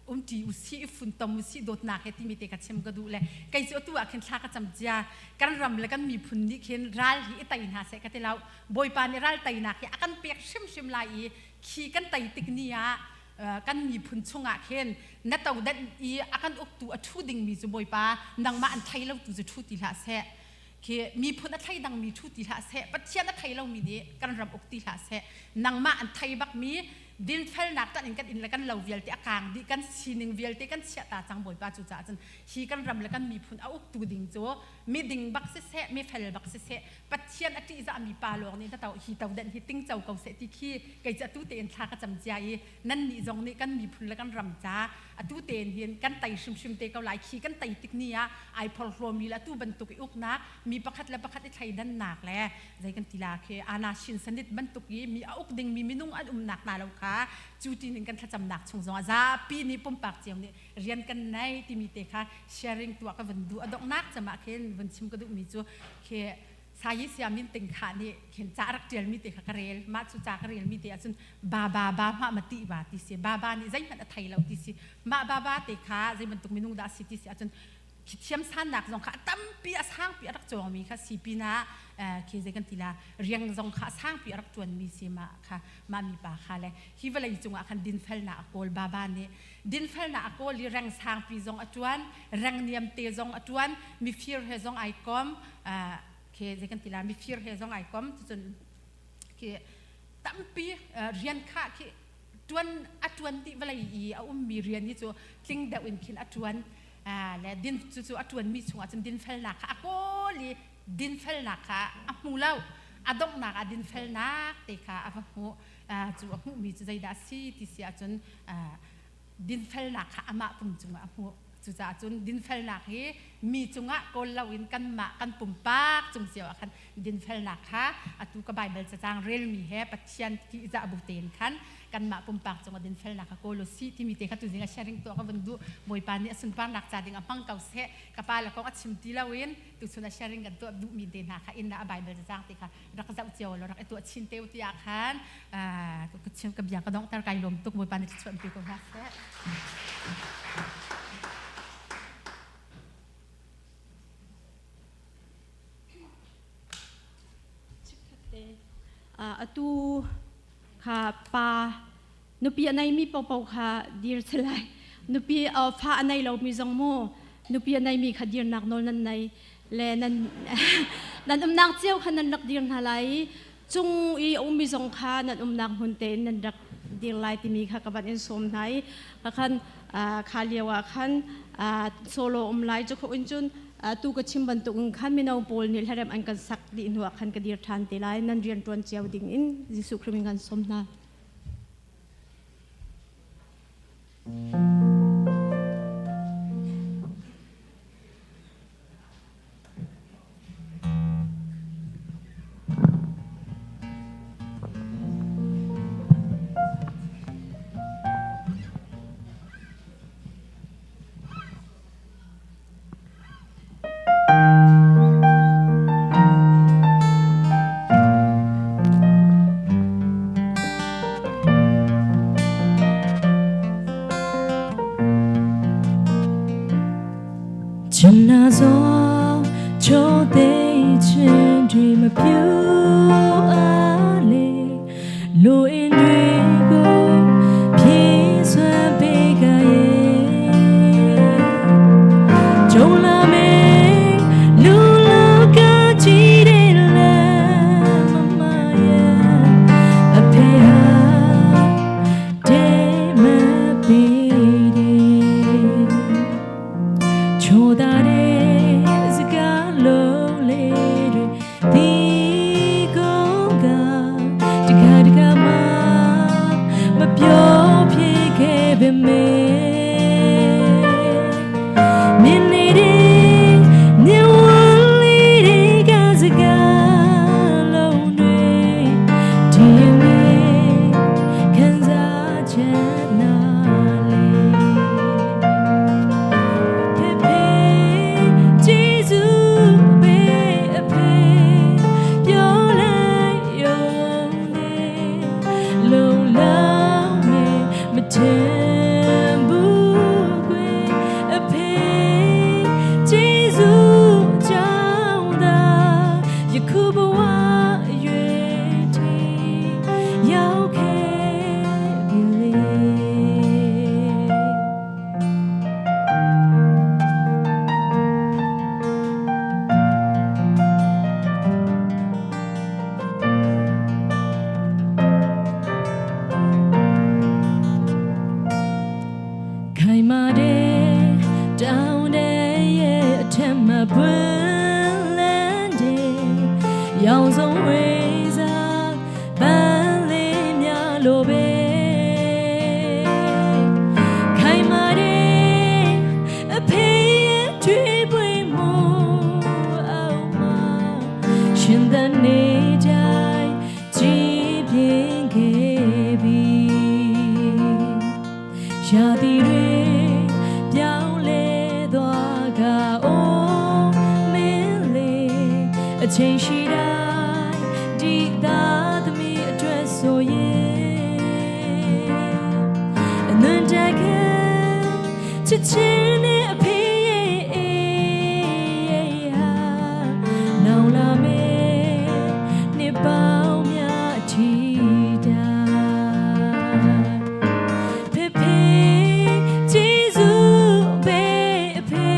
umṭi usih, i funtom usih, dawtnak he timi te ka chim ka duh le kei cu atu ah khin thla ka cam cia. Kan ram le kan miphun nih khin ral hi i tei hna seh ka ti lo. Bawipa nih ral teinak hi a kan pek hrimhrim lai i khi kan tei tik ni ah kan miphun chungah khin na todenh i a kan uktu a ṭhu dingmi cu Bawipa nangmah an thei lo tu cu ṭhu ti hlah seh, khi miphun a thei dangmi ṭhu ti hlah seh, Pathian a thei lomi nih kan ram uk ti hlah seh, nangmah an thei bakmi dinfelnak tan in kan inn le kan lo vialte a kaang dih, kan sining vialte kan chiah ta cang Bawipa. Cucaah cun hi kan ram le kan miphun a uktu ding cu miding bak siseh, mifel bak siseh, Pathian a ṭihzahmi pa lawng nih na to hi todenh hi tingco ko seh ti khi kei cu atu tein thla ka cam cia i nan nih zong nih kan miphun le kan ram ca atu tein hin kan tei hrimhrim te ko lai. Khi kan tei tik ni ah ai phorhlawmi le atu bantuk i uknak mi pakhat le pakhat i thleidannak le zei kan ti la khi ana shin sanit bantuk i mi a uk dingmi minung an umnak hna lo kha cu tin in kan thlacamnak chung zong ah zapi nih pumpak cio nih rian kan nei timi te kha sharing tuah ka vun duh. A donghnak cem ah khin vun chim ka duhmi cu khi Sayi Siamin Ting Kha nih khin ca rak ṭialmi te kha ka rel. Mah cu ca ka relmi te ahcun ba ba ba hmah ma ti ba ti si, ba ba nih zeihmanh a thei lo ti si. Mah ba ba te kha zei bantuk minung dah a si ti si ahcun khi thiam sannak zong kha a tampi a sangpi a rak cawngmi kha si pinah khi zei kan ti la riang zong kha a sangpi a rak ṭuanmi si. Mah kha mah mipa kha le hi vawlei cungah khan dinfelnak a kawl. Baba nih dinfelnak a kawl i reng sangpi zong a ṭuan, reng niam te zong a ṭuan, mifir he zong ai kom, khi zei kan ti la, mifir he zong ai kom. Cucun khi tampi rian kha khi ṭuan a ṭuan dih. Vawlei i a ummi rian hi cu tling deuh in khin a ṭuan le din cucu a ṭuanmi chungah cun dinfelnak kha a kawl i dinfelnak kha a hmu lo. A donghnak ah dinfelnak te kha a va hmuh. Cu a hmuhmi cu zeidah a si ti si ahcun dinfelnak kha amah pum cungah a hmuh. Cucaah cun dinfelnak hi mi cungah kawl loin kanmah kan pumpak cung cio ah khan dinfelnak kha atu ka Baibal cacang relmi he Pathian tihzah bu tein khan kanmah pumpak cungah dinfelnak kha kawl u sih timi te kha tuzing ah sharing tuah ka vun duh. Bawipa nih a sunparnak ca ding ah hmang ko seh. Ka pa le kong a chim ti loin tuchun ah sharing kan tuah duhmi te hna kha inn ah a Baibal cacang te kha rak zoh cio law rak i tuah chin te u tiah khan ka chim ka bia ka donghter. Kai lawm tuk. Bawipa nih thluachuah pe ko hna seh. Atu kha pa nupi a neimi paohpaoh kha dir si lai. Nupi fa a nei lomi zong mu nupi a neimi kha dirnak nawl nan nei le nan nan umnak cio kha nan rak dir hna lai i cung i a ummi zong kha nan umnak hmun tein nan rak dir lai timi kha ka van in sawm hna i ka khan kha lio ah khan solo um lai cu kho in cun tu ka chim bantuk in khan mino pawl nih hlarem an kan sak dih hnu ah khan ka dir ṭhan te lai. Nan rian ṭuan cio ding in Jesuh Khrih min kan sawm hna. Chun na zo ချိုးသိချင်းတွေမပြူအားလေလူအင်းတွေကိုဖြည့်ဆွမ်းပေးကြရဲ့ ကြုံလာမယ်လူလောကကြီးတဲ့လမ်းမမရဲ့အဖေဟာတဲမပေးတယ်ချိုတာတဲ့စကားလုံးလေးတွေဒီကုန်ကတခါတခါမှမပြောဖြစ်ခဲ့ပေမဲ့ မြင်နေတဲ့မြင်ဝလေးတွေကစကားလုံးတွေဒီနေ့ခံစားချက်နာလေဖေဖေဂျေဇူးပဲအဖေပြောလိုက်ရုံနဲ့လုံလောက်မယ်မထင်ဘူးကွယ်အဖေဂျေဇူးကြောင့်သာယခုဘဝအရွယ်ထိရောက်ခဲ့ပြီလေ ခိုင်မာတဲ့တောင်းတဲ့ရဲ့အထက်မှာပွင့်လန်းတဲ့ရောင်စုံဝေးစားပန်းလေးများလိုပဲခိုင်မာတဲ့အဖေရဲ့တွေ့ပွင့်မှုအောင်မှာရှင်သန်နေတိုင်းကြည်ပြင်းခဲ့ပြီ ရာသီတွေပြောင်းလဲသွားကအိုးမင်းလေးအချိန်ရှိတိုင်းဒီသားသမီးအတွက်ဆိုရင်အနန္တကချစ်ချင်းနဲ့အဖေရဲ့အေးဟာနောင်လာမယ်နှစ်ပေါင်းများချီတာ ဖေဖေဂျေဇူးပဲအဖေ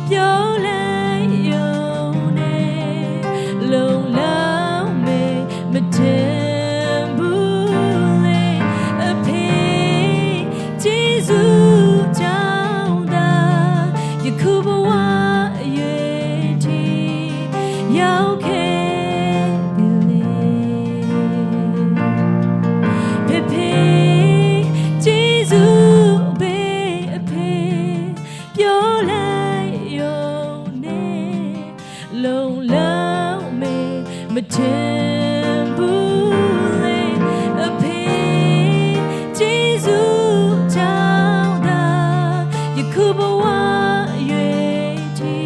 ပြောလိုက်ရုံနဲ့လုံလောက်မေမတင်ဘူးလေအဖေဂျေဇူးကြောင့်သာယခုဘဝအရွယ်ထိရောက်ခဲ့ပြီလေ ဖေဖေဂျေဇူးပဲအဖေပြောလိုက်ရုံနဲ့လုံလောက်မေမထင်ဘူးလေအဖေဂျေဇူးကြောင့်သာယခုဘဝအရွယ်ထိ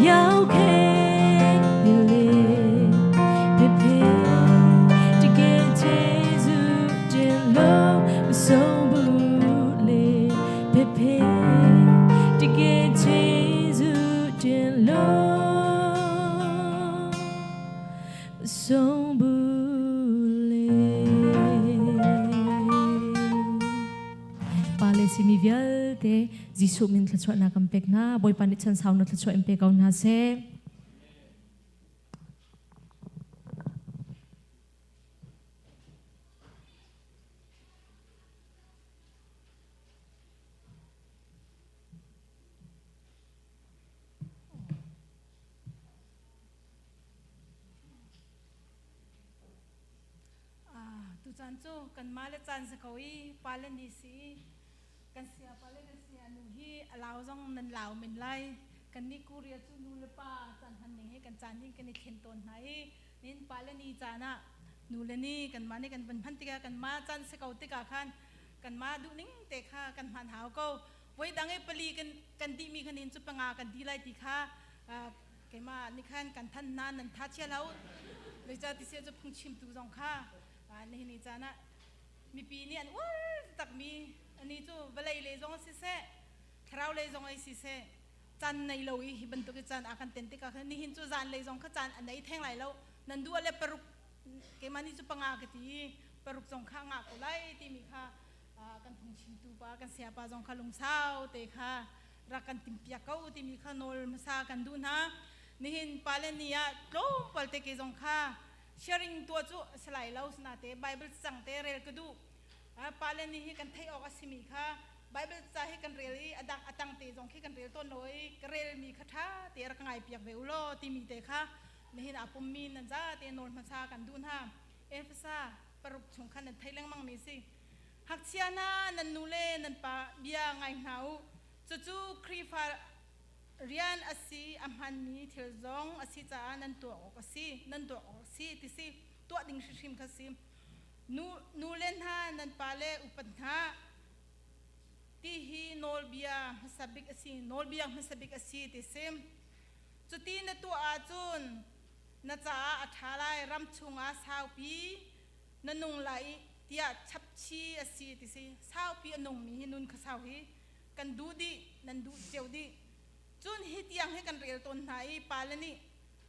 ရောက်ခဲ့ပြီလေ ဖေဖေတကယ်ကျေးဇူးတင်လို့မဆုံးဘူးလေဖေဖေတကယ်ကျေးဇူးတင်လို့မဆုံးဘူးလေ Pa le simi vialte Jesuh min thluachuahnak kan pek hna. Bawipa nih chan sau na thluachuah in pe ko hna seh. Tu caan cu kanmah le caan si ko i pale ni si kan sia pale kan sia nu hi a lau zong nan lau men lai. Kan nih Korea cu nu le pa caan hman ning he kan caan hin kan i thlen tawn hna i nin pale ni caan ah nu le ni kanmah nih kan van hman tikah kanmah caan si ko tikah khan kanmah duh ning te kha kan hman hau ko. Voi dang i pali kan kan dihmi khan in cu panga kan di lai ti kha keimah nih khan kan than hna nan tha chia lo. Zeicah ti sia cu phungchimtu zong kha nihin ni caan ah mipi nih an uar takmi ani cu vawlei lei zong siseh thlarau lei zong ai siseh. Caan nei lo i hi bantuk i caan a kan ten tikah khan nihin cu zan lei zong kha caan a nei theng lai lo. Nan duh le paruk keimah nih cu panga ka ti i paruk zong kha ngah ko lai timi kha kan phungchimtu pa kan sayapa zong kha lungsau te kha rak kan timpiak ko timi kha nawl hmasa kan duh hna. Nihin pale ni ah tlawmpal te ke zong kha sharing tuah cu a si lai lo sinate Bible cang te rel ka duh. Pale ni hi kan theih awk a simi kha Bible ca hi kan rel i a dang a tang te zong khi kan rel tawn lo i ka relmi kha ṭha te rak ngai piak ve u law timi te kha nihin aa pummi nan za te nawl hmasa kan duh hna. Efesa paruk chung khan nan thei lengmang mi si. Hngakchia hna nan nu le nan pa bia ngai hna u. Cucu Khrihfa rian a si a hmanmi thil zong a si caah nan tuah awk a si nan tuah awk a si ti si tuah ding hrimhrim kha si. Nu, nu le hna nan pa le upat hna ti hi nawlbia hmasa bik a si nawlbia hmasa bik a si ti si. Cuti na tuah ahcun na caah a ṭha lai ram chungah saupi na nung lai tiah chapchi a si ti si. Saupi a nungmi hi nun kha sau hi kan duh dih nan duh cio dih. Cun hi tiang hi kan rel tawn hna i pale nih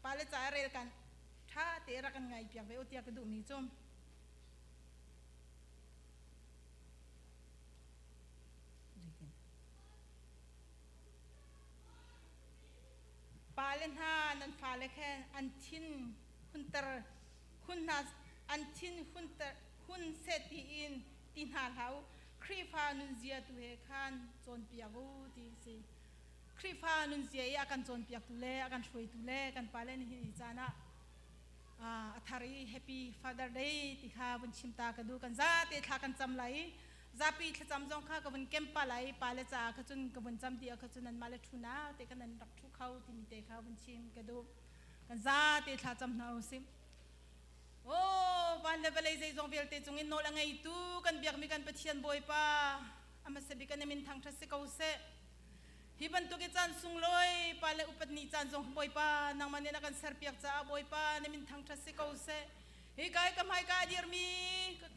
pale ca rel kan ṭha te rak kan ngai piak ve u tiah ka duhmi cu. Pale hna nan fale khe an thin hunter hun hna an thin hunter hun seh tiin ti hna hlah u. Khrihfa nunzia tu he khan cawnpiak u ti si. Khrihfa nunzia i a kan cawnpiaktu le a kan hruaitu le kan pale nihin i caan ah a thar i Happy Father Day ti kha vun chim ta ka duh. Kan zate thla kan cam lai i zapi thlacam zong kha ka vun kem pa lai pale caah kha cun ka vun cam ti ah kha cun nan mah le thu na te kan nan rak thu kho timi te kha vun chim ka duh. Kan zate thla cam hna usih. Oh, van le vawlei zeizong vialte cungin nawl a ngeitu kan biakmi kan Pathian Bawipa a hmasa bik an min thangṭhat si ko seh. Hi bantuk i caan sunglawi pa le upat ni caan zong Bawipa nangmah nih na kan serpiak caah Bawipa na min thangṭhat si ko seh. Hi ka ka hmai ka a dirmi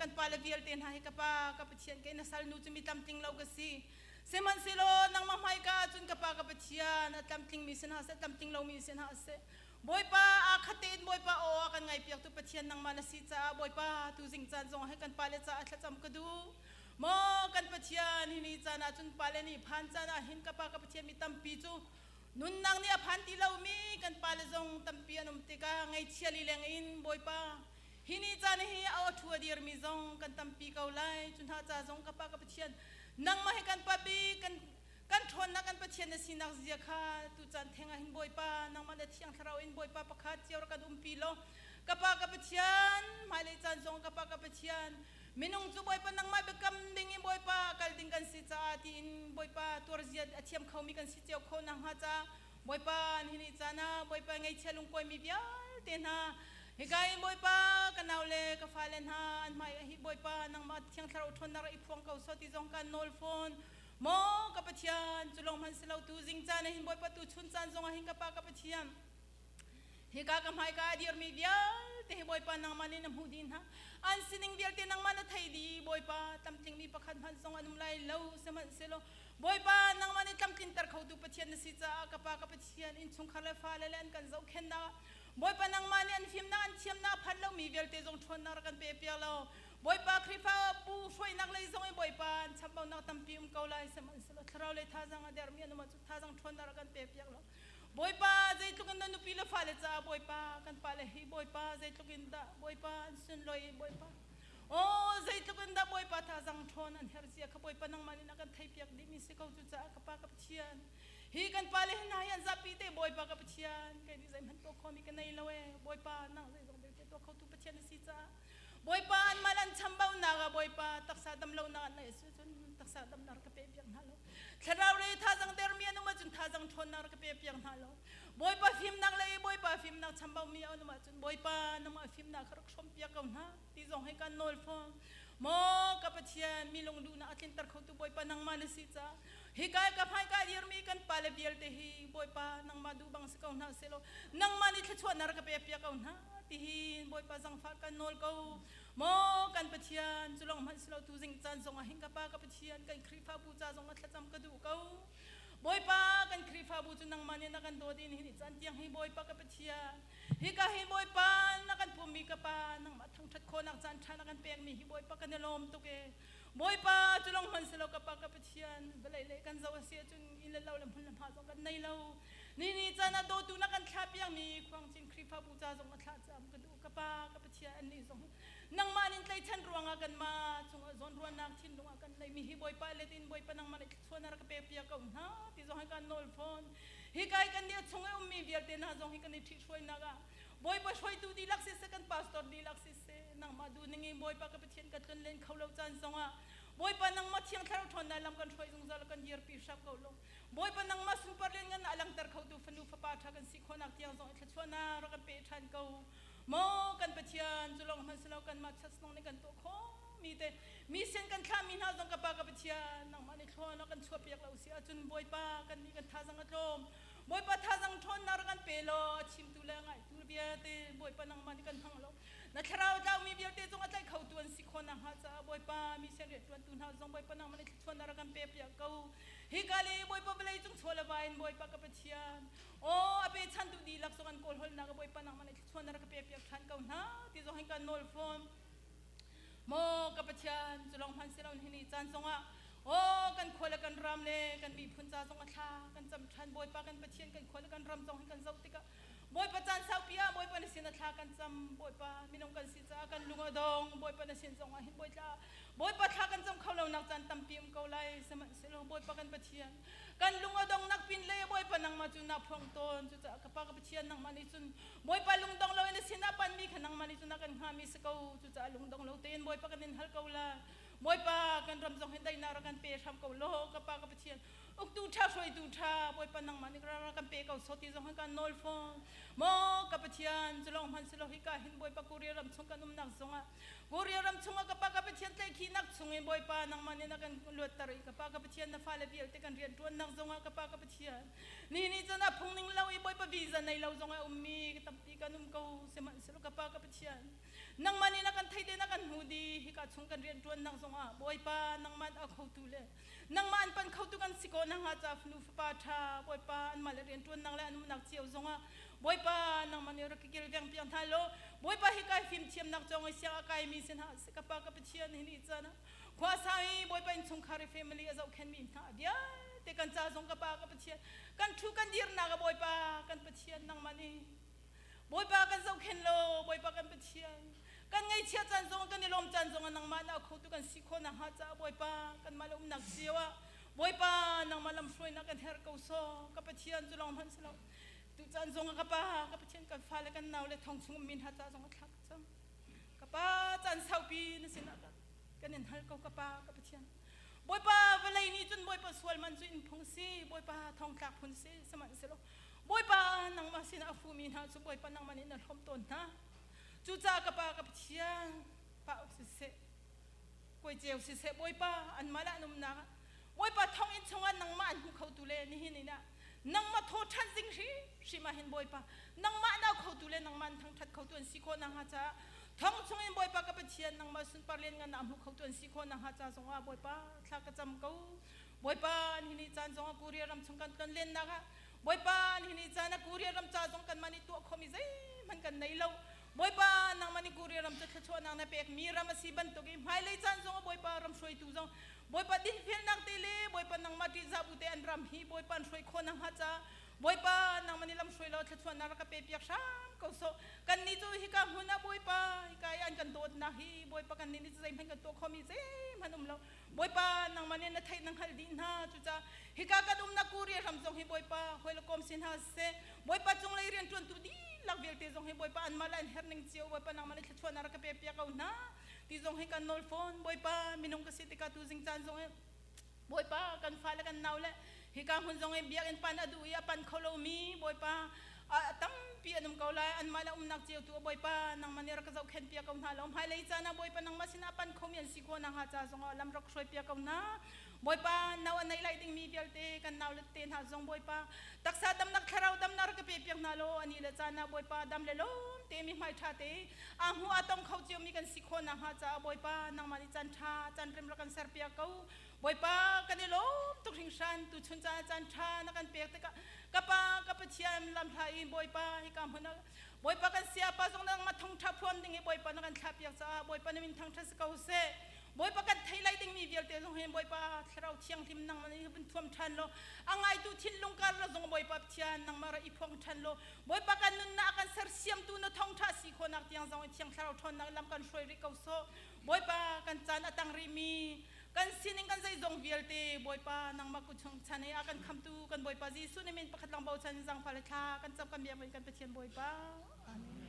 kan pa le vialte hna hi ka pa ka Pathian kei na salnu cu mi tlamtling lo ka si. Sihmanhsehlaw nangmah hmaika cun ka pa ka Pathian a tlamtling mi si hna seh tlamtling lomi si hna seh Bawipa aa khat tein Bawipa aw a kan ngaipiaktu Pathian nangmah na si caah Bawipa tu zing caan zong hi kan pale caah thlacam ka duh. Maw kan Pathian hi ni caan ah cun pale nih phan caan ah hin ka pa ka Pathian mi tampi cu nunnak nih a phan ti lomi kan pale zong tampi an um tikah ngeichia lileng in Bawipa hi ni caan hi a aw thu a dirmi zong kan tampi ko lai cu hna ca zong ka pa ka Pathian nangmah hi kan pa bik kan kan ṭhawnnak kan Pathian na sinak zia kha tu caan theng ah hin Bawipa nangmah na thiang thlarau in Bawipa pakhat cio rak kan umpi law ka pa ka Pathian hmailei caan zong ka pa ka Pathian minung cu Bawipa nangmah biakam ding in Bawipa kal ding kan si caah tiin Bawipa tuarzia a thiam khomi kan si cio kho nakhnga ca Bawipa nihin caan ah Bawipa ngeichia lungkuaimi vialte hna hika in Bawipa ka nau le ka fale hna an hmai hi Bawipa nangmah thiang thlarau ṭhawnnak i phuang ko sawh ti zong kan nawl fawn maw ka Pathian cu lawng hmanh si lo tu zing caan ah hin Bawipa tu chun caan zong ah hin ka pa ka Pathian hika ka hmaika a dirmi vialte hi Bawipa nangmah nih na hmuh dih hna an sining vialte nangmah na thei dih Bawipa tlamtlingmi pakhat hmanh zong an um lai lo sihmanhsehlaw Bawipa nangmah nih tlamtlinter khotu Pathian na si caah ka pa ka Pathian innchungkhar le fale le an kan zohkhenhnak Bawipa nangmah nih an fimnak an thiamnak a phan lomi vialte zong ṭhawnnak rak kan pe piak lo Bawipa Khrihfa bu hruainak lei zong in Bawipa an chambaunak tampi um ko lai sihmanhsehlaw thlarau lei thazang a dermi an um ahcun thazang ṭhawnnak rak kan pe piak lo Bawipa zeitluk in na nupi le fale caah Bawipa kan pale hi Bawipa zeitluk in dah Bawipa an sunlawi Bawipa Aw zeitluk in dah Bawipa thazang ṭhawn an herh zia kha Bawipa nangmah nih na kan theihpiak dihmi si ko cucaah ka pa ka Pathian hi kan pale hna hi an zapi te Bawipa ka Pathian kei nih zeihmanh tuah khomi ka nei lo ee Bawipa nang zeizong vialte tuah khotu Pathian na si caah Bawipa an mal an chambaunak ah Bawipa taksa damlonak an neih si cun taksa damnak ka pe piak hna lo thlarau le thazang dermi an um ahcun thazang ṭhawnnak ka pe piak hna lo Bawipa fimnak le Bawipa fimnak chambaumi an um ahcun Bawipa nangmah fimnak kha rak hrawmpiak ko hna ti zong hi kan nawl fawn maw ka Pathian mi lungduhnak a tlinter khotu Bawipa nangmah na si caah hika ka hmaika dirmi kan pale vialte hi Bawipa nangmah duh bang si ko hna sehlaw nangmah nih thluachuahnak rak ka pe piak ko hna tihin Bawipa zangfah kan nawl ko maw kan Pathian cu lawng hmanh si lo tu zing caan zong ah hin ka pa ka Pathian kan Khrihfabu ca zong ah thlacam ka duh ko. Bawipa kan Khrihfabu cu nangmah nih na kan dawt in hin i caan tiang hi Bawipa ka Pathian hika hi Bawipa na kan pummi ka Pa nangmah thangṭhat khawhnak caan ṭha na kan pekmi hi Bawipa kan i lawm tuk e. Bawipa cu lawng hmanh si lo ka Pa ka Pathian vawlei le kan zoh a si ahcun inn le lo le hmun le hma zong kan nei lo. Ni ni caan ah dawtu na kan thlah piakmi Khuangcin Khrihfabu ca zong a thlah cam ka duh ka Pa ka Pathian annih zong nangmah nin tlaichan ruangah kanmah cungah zawnruahnak thinlung ah kan neimi hi Bawipa let in Bawipa nangmah nih thluachuah na rak ka pek piak ko hna ti zong hi kan nawl fawn. Hi kai kan nih a chung i ummi vialte hna zong hi kan i ṭhithruainak ah Bawipa hruaitu dihlak siseh kan pastor dihlak siseh nangmah duh ning in Bawipa ka Pathian ka tlun len kho lo caan zongah Bawipa nangmah thiang thlarau ṭhawnnak lam kan hruai zungzal kan dirpi hram ko lo. Bawipa nangmah sunpar lianngan a langhter khotu fanu fapa ṭha kan si khawhnak tiang zong i thluachuahnak rak kan pe ṭhan ko. Maw kan Pathian, cu lawng hmanh si lo kanmah church nong nih kan tuah khawhmi te mission kan thlahmi hna zong ka Pa ka Pathian nangmah nih thlawn ah kan chuahpiak lo si ahcun Bawipa kan nih kan thazang a tlawm. Bawipa thazang ṭhawnnak rak kan pe law a chimtu le a ngaitu vialte Bawipa nangmah nih kan hmang lo. Na thlarau tlaumi vialte zong a tlaih khotu an si khawh nakhnga caah Bawipa mission rianṭuantu hna zong Bawipa nangmah nih thluachuahnak rak kan pekpiak ko. Hika le Bawipa vawlei cung chaw le va in Bawipa ka Pathian Aw a pechantu dihlak zong an kawlhawlnak a Bawipa nangmah nih thluachuah na rak ka pekpiak ṭhan ko hna ti zong hin kan nawl fawn. Maw ka Pathian, cu lawng hmanh si loin hi ni caan zongah aw kan khua le kan ram le kan miphun ca zong a thla kan cam ṭhan. Bawipa kan Pathian kan khua le kan ram zong hi kan zoh tikah Bawipa caan saupi ah Bawipa na sin a thla kan cam. Bawipa minung kan si caah kan lung a dong. Bawipa na sin zongah hin Bawi Bawipa thla kan cam kho lonak caan tampi um ko lai. Sihmanhsehlaw Bawipa kan Pathian kan lung a dongnak pin le Bawipa nangmah cu na phuang tawn. Cucaah ka Pa ka Pathian nangmah nih cun Bawipa lungdong loin na sinah panmi kha nangmah nih cun a kan hngami si ko. Cucaah lungdong lo tein Bawipa kan in hal ko lai. Bawipa kan ram zong hi daihnak rak kan pe hram ko law ka Pa ka Pathian uktu ṭha hruaitu ṭha Bawipa nangmah nih rak kan pe ko sawh ti zong hin kan nawl fawn. Maw ka Pathian cu lawng hmanh si lo hika hin Bawipa Korea ram chung kan umnak zongah Korea ram chungah ka Pa ka Pathian tlaihkhihnak chungin Bawipa nangmah nih na kan luatter i ka Pa ka Pathian na fale vialte kan rianṭuannak zongah ka Pa ka Pathian ni nih cun a phung ning lo i Bawipa visa nei lo zongah a ummi tampi kan um ko sihmanhsehlaw ka Pa ka Pathian nangmah nih na kan theih te na kan hmu dih hika chung kan rianṭuannak zongah Bawipa nangmah a khotu le nangmah an pan khotu kan si ko nakhnga ca fanu fapa ṭha Bawipa anmah le rianṭuannak le an umnak cio zongah Bawipa nangmah nih rak ka kilveng piak hna law Bawipa hi kai fimthiamnak cawng i siang a kaimi sin ha ka pa ka Pathian hi ni caan ah khua sau i Bawipa innchungkhar i family a zohkhenmi hna vialte kan ca zong ka pa ka Pathian kan ṭhu kan dirnak a Bawipa kan Pathian nangmah nih Bawipa kan zohkhen law Bawipa kan Pathian kan ngaihchia caan zong kan i lawm caan zong ah nangmah na khotu kan si khawh nakhnga caah Bawipa kanmah le umnak cio ah Bawipa nangmah lamhruainak kan herh ko sawh ka Pathian cu lawng hmanh si lo tu caan zong ah ka pa ka Pathian kan fale kan nau le thong chung ummi hna ca zong a thlak cang ka pa caan saupi na sinah kan in hal ko ka pa ka Pathian Bawipa vawlei nih cun Bawipa sual man cu in phung si Bawipa thongtlak phun si sihmanhsehlaw Bawipa nangmah sinah a fumi hna cu Bawipa nangmah nih na hlawm tawn hna. Cucaah ka Pa ka Pathian, pa uk siseh, kuai ceu siseh, Bawipa anmah le an umnak ah Bawipa thonginn chungah nangmah an hmu khotu le nihin in ah nangmah thaw ṭhan zing hrimhrim ah hin Bawipa nangmah an au khotu le nangmah an thangṭhat khotu an si khawh nakhnga caah thong chungin Bawipa ka Pathian nangmah sunpar lianngan ah hmu khotu an si khawh nakhnga ca zongah Bawipa thla ka cam ko. Bawipa nihin ni caan zongah Korea ram chung kan tlonlennak ah Bawipa nihin ni caan ah Korea ram ca zong kanmah nih tuah khawhmi zeihmanh kan nei lo. Bawipa nangmah nih Korea ram cu thluachuahnak na pekmi ram a si bantuk i hmailei caan zong ah Bawipa ram hruaitu zong Bawipa dinfelnak te le Bawipa nangmah ṭihzah bu te an ram hi Bawipa an hruai khawh nakhnga caah Bawipa nangmah nih lamhruai law thluachuahnak rak ka pe piak hram ko sawh. Kannih cu hika hmun ah Bawipa hika i an kan dawtnak hi Bawipa kannih nih zeihmanh kan tuah khawhmi zeihmanh um lo. Bawipa nangmah nih na theih na hngalh dih hna. Cucaah hika kan umnak Korea ram zong hi Bawipa hawi le kom si hna seh. Bawipa cunglei rianṭuantu dihlak vialte zong hi Bawipa anmah le an herh ning cio Bawipa nangmah nih thluachuahnak rak ka pe piak ko hna ti zong hi kan nawl fawn. Bawipa minung ka si tikah tuzing caan zong hi Bawipa kan fale kan nau le hika hmun zong i biakinn pan a duh i a pan kho lomi Bawipa a tampi an um ko lai anmah le umnak cio tu Bawipa nangmah nih rak ka zohkhenh piak ko hna lo hmailei caan ah Bawipa nangmah sinah pan khomi an si khawh nakhnga ca zongah lam rak hruai piak ko hna Bawipa nau a nei lai dingmi vialte kan nau le te hna zong Bawipa taksa damnak thlarau damnak rak ka pe piak hna law ani le caan ah Bawipa dam le lawm te mi hmai ṭha te a hmu a tong kho cio mi kan si khawh nakhnga caah Bawipa nangmah nih caan ṭha caan rem rak kan ser piak ko. Bawipa kan i lawm tuk hringhran tu chun caan caan ṭha na kan pek tikah ka pa ka Pathian lamhla in Bawipa hika hmun ah Bawipa kan siapa zong nangmah thawngṭha phuan ding hi Bawipa na kan thlahpiak caah Bawipa na min thangṭhat si ko seh. Bawipa kan thei lai dingmi vialte zong hin Bawipa Thlarau Thianghlim nangmah nih vun thuam ṭhan law a ngaitu thinlung kar la zong Bawipa Pathian nangmah ra i phuang ṭhan law Bawipa kan nunnak kan sersiamtu na thawngṭha si khawhnak tiang zong in Thiang Thlarau ṭhawnnak lam kan hruai rih ko sawh. Bawipa kan caan a tang rihmi kan sining kan zeizong vialte Bawipa nangmah kut chung chan i a kan khamtu kan Bawipa Jesuh nih min pakhat lang bochan zangfah le thla kan cam kan biak kan Pathian Bawipa. Amen.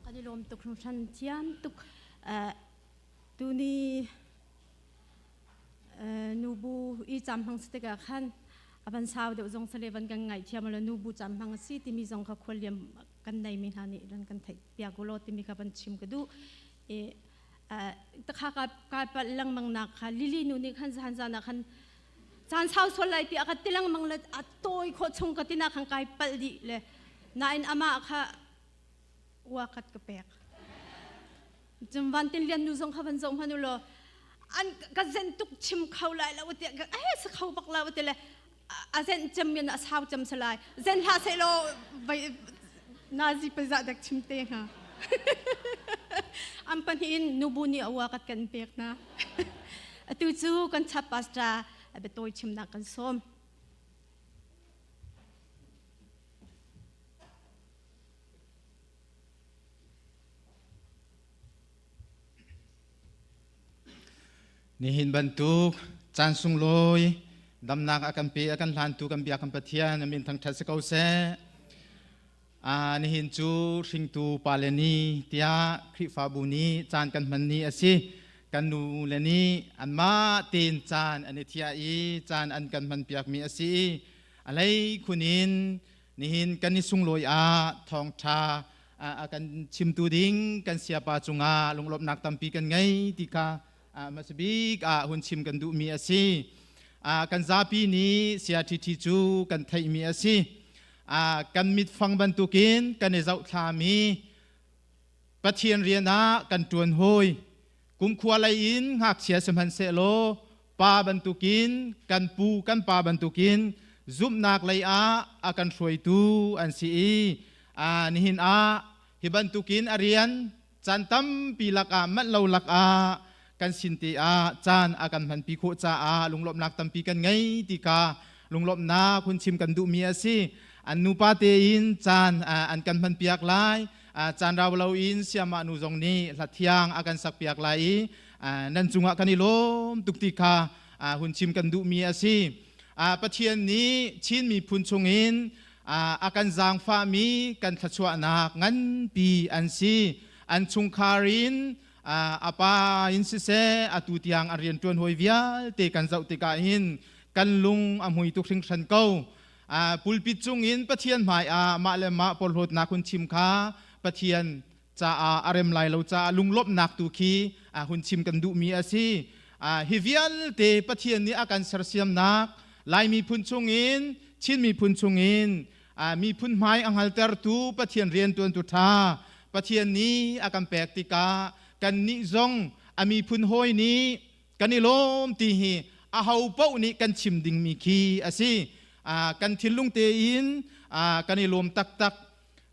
Kan i lawm tuk hringhran thiam tuk. Tuni nubu i cam hmang si tikah khan a van sau deuh zong sale van kan ngaihthiam lo nubu cam hmang a si timi zong kha khualliam kan nei mi hna nih ran kan theih piak ulaw timi kha van chim ka duh. I takha ka kai palh lengmang nak kha lili nu nih khan zan zan ah khan caan sau sual lai ti a ka ti lengmang le a tawi khawh chung ka tina khan kai palh dih le nain amah kha uakat ka pek cun van tin lian nu zong kha van zoh hmanh u law an ka zen tuk chim kho lai lo ti eh sa kho bak lo ti le a zen cem in a sau cem salai zen hlah seh law vai nazi pa za dak chim te hnga an pahnih in nubu nih a uakat kan pek na atu cu kan chap pastor biatawi chimnak kan sawm. Nihin bantuk caan sunglawi damnak a kan pe a kan hlantu kan biak kan Pathian a min thangṭhat si ko seh. Nihin cu hringtu pale ni tiah Khrihfabu nih caan kan hman ni a si. Kan nu le nih anmah tein caan an i thiah i caan an kan hmanpiakmi a si. A hlei khun in nihin kan i sunglawi ah thawngṭha a kan chimtu ding kan siapa cungah lunglawmhnak tampi kan ngei ti kha hmasabik ah hun chim kan duhmi a si. Kan zapi nih sia ṭhiṭhi cu kan theihmi a si. Kan mitfang bantukin kan i zohthlami Pathian rian ah kan ṭuan hawi. Kumkhua lei in ngakchia sihmanhsehlaw pa bantukin kan pu kan pa bantukin zumhnak lei ah a kan hruaitu an si i nihin ah hi bantukin a rian caan tampi lakah manh lo lakah kan sin te ah caan a kan hmanpi khawh caah lunglawmhnak tampi kan ngei ti kha lunglawmhnak hun chim kan duhmi a si. An nupa tein caan an kan hmanpiak lai. Caan rau loin siamah nu zong nih hla thiang a kan sakpiak lai i nan cungah kan i lawm tuk ti kha hun chim kan duhmi a si. Pathian nih Chin miphun chungin a kan zaangfahmi kan thluachuahnak nganpi an si. An chungkhar in a pa in siseh atu tiang an rianṭuan hawi vialte kan zoh tikah hin kan lung a hmui tuk hringhran ko. Pulpit cungin Pathian hmaiah mah le mah porhlawtnak hun chim kha Pathian caah a rem lai lo caah lunglawmhnak tu khi hun chim kan duhmi a si. Hi vialte Pathian nih a kan sersiamnak Lai miphun chungin Chin miphun chungin miphun hmai a hngaltertu Pathian rianṭuantu ṭha Pathian nih a kan pek tikah kannih zong a miphun hawi nih kan i lawm ti hi aho paoh nih kan chim dingmi khi a si. Kan thinlung tein kan i lawm taktak.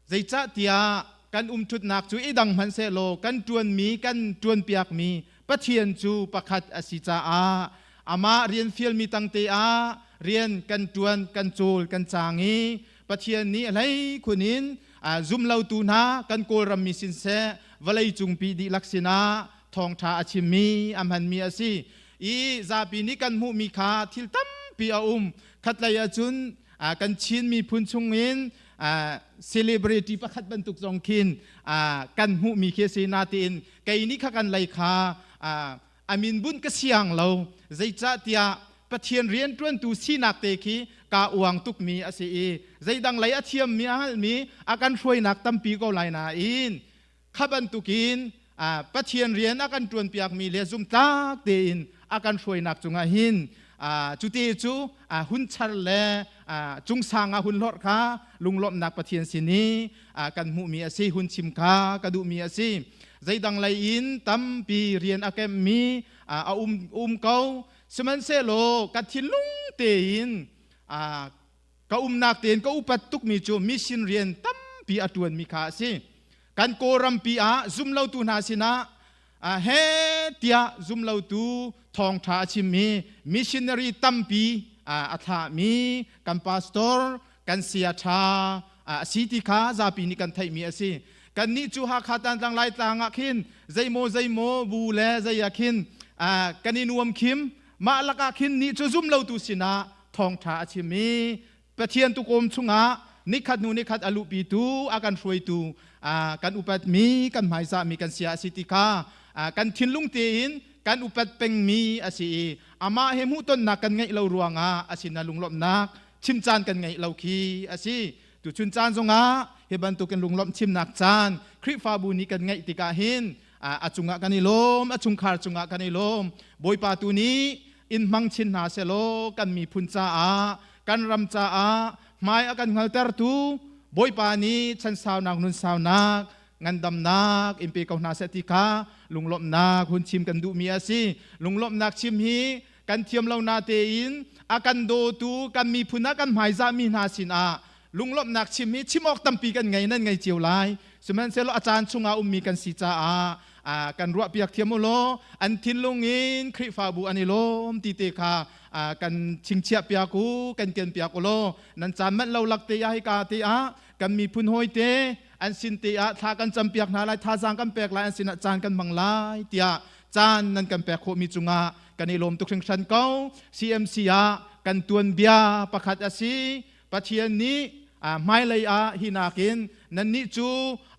Zeicahtiah kan umṭhutnak cu i dang hmanhsehlaw kan ṭuanmi kan ṭuanpiakmi Pathian cu pakhat a si caah amah rian fialmi tangte ah rian kan ṭuan kan cawl kan caang i Pathian nih a hleikhun in zumlotu hna kan Kawlram mi sinseh vawlei cungpi dihlak sinah thawngṭha a chimmi a hmanmi a si i zapi nih kan hmuhmi kha thil tampi a um. Khatlei ahcun kan Chin miphun chungin celebrity pakhat bantuk zong khin kan hmuhmi khi a si. Natein kei nih kha kan lei kha a min bunh ka siang lo. Zeicahtiah Pathian rianṭuantu sinak te khi kaa uang tukmi a si i zeidang lei a thiammi a hngalhmi a kan hruainak tampi ko lai nain kha bantukin Pathian rian a kan ṭuanpiakmi le zumtlak tein a kan hruainak cungah hin cute cu hun char le cungsang ah hun hlorh kha lunglawmhnak Pathian sin i kan hmuhmi a si. Hun chim kha ka duhmi a si. Zeidang lei in tampi rian a kemmi a um ko. Sihmanhsehlaw ka thinlung tein ka umnak tein ka upat tukmi cu mission rian tampi a ṭuanmi kha a si. Kan Kawlrampi ah zumlotu hna sinah he tiah zumlotu thawngṭha a chimmi missionary tampi a thlahmi kan pastor kan saya ṭha a si ti kha zapi nih kan theihmi a si. Kannih cu Hakha Tantlang Laitlang ah khin zeimaw zeimaw bu le zei ah khin kan i nuam khim. Mah lakah khin nih cu zumlotu sinah thawngṭha a chim i Pathian tukum chungah nikhat hnu nikhat a luhpitu a kan hruaitu kan upatmi kan hmaizahmi kan sia a si ti kha kan thinlung tein kan upat pengmi a si i amah he hmuhtonnak kan ngeih lo ruangah a sin ah lunglawmhnak chim caan kan ngeih lo khi a si. Tuchun caan zongah hi bantukin lunglawmh chimnak caan Khrihfabu nih kan ngeih tikah hin a cungah kan i lawm, a chungkhar cungah kan i lawm. Bawipa tu nih in hmang chin hna selaw kan miphun caah kan ram caah hmai a kan hngaltertu Bawipa nih chan saunak nun saunak ngandamnak in pe ko hna seh ti kha lunglawmhnak hun chim kan duhmi a si. Lunglawmhnak chim hi kan thiam lo na tein a kan dawtu kan miphun ah kan hmaizahmi hna sinah lunglawmhnak chim hi chim awk tampi kan ngei, nan ngei cio lai. Sihmanhsehlaw a caan chungah ummi kan si caah kan ruahpiak thiam u law an thinlung in Khrihfabu an i lawm ti te kha kan chingchiah piak u, kan ken piak u law nan caan manh lo lak te ah hika te ah kan miphun hawi te an sin te ah thla kan campiak hna lai, thazaang kan pek lai, an sinah caan kan hmang lai tiah caan nan kan pek khawhmi cungah. kan i lawm tuk hringhran ko. CMC ah kan tuanbia pakhat a si. Pathian nih hmailei ah hi nakin nannih cu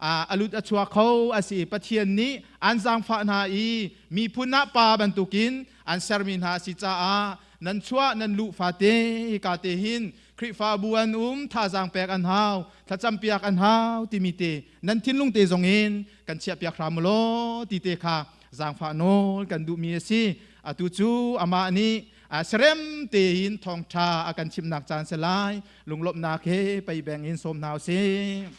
a lut a chuak kho a si. Pathian nih an zaangfah hna i miphun ah pa bantukin an sermi hna a si caah nan chuah nan luh fate hika te hin Khrihfabu an um, thazaang pek an hau, thlacam piak an hau timi te nan thinlung te zong in kan chiah piak hram law ti te kha zaangfah nawl kan duhmi a si. Atu cu amah nih serem tein thawngṭha a kan chimnak caan si lai. Lunglawmhnak he pei beng in sawm hna usih.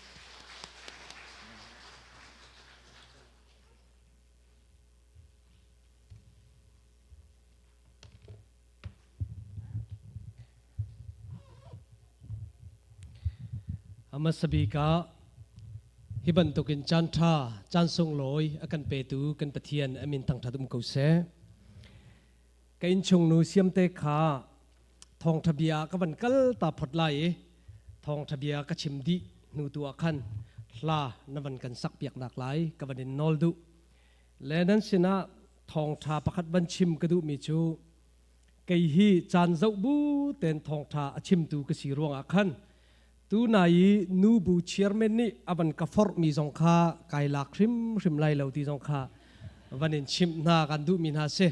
Hmasa bik ah hi bantukin caan ṭha, caan sunglawi a kan petu kan Pathian a min thangṭhat um ko seh. Ka innchungnu Siamte kha thawngṭha bia ka van kal ta phot lai i thawngṭha bia ka chim dih hnu tu ah khan hla na van kan sak piak nak lai ka van in nawl duh. Le nan sinah thawngṭha pakhat van chim ka duhmi cu kei hi caan zoh bu tein thawngṭha a chimtu ka si ruangah khan tunai i nubu chairman nih a van ka forhmi zong kha kai lak hrimhrim lai lo ti zong kha van in chimh hna kan duhmi hna si.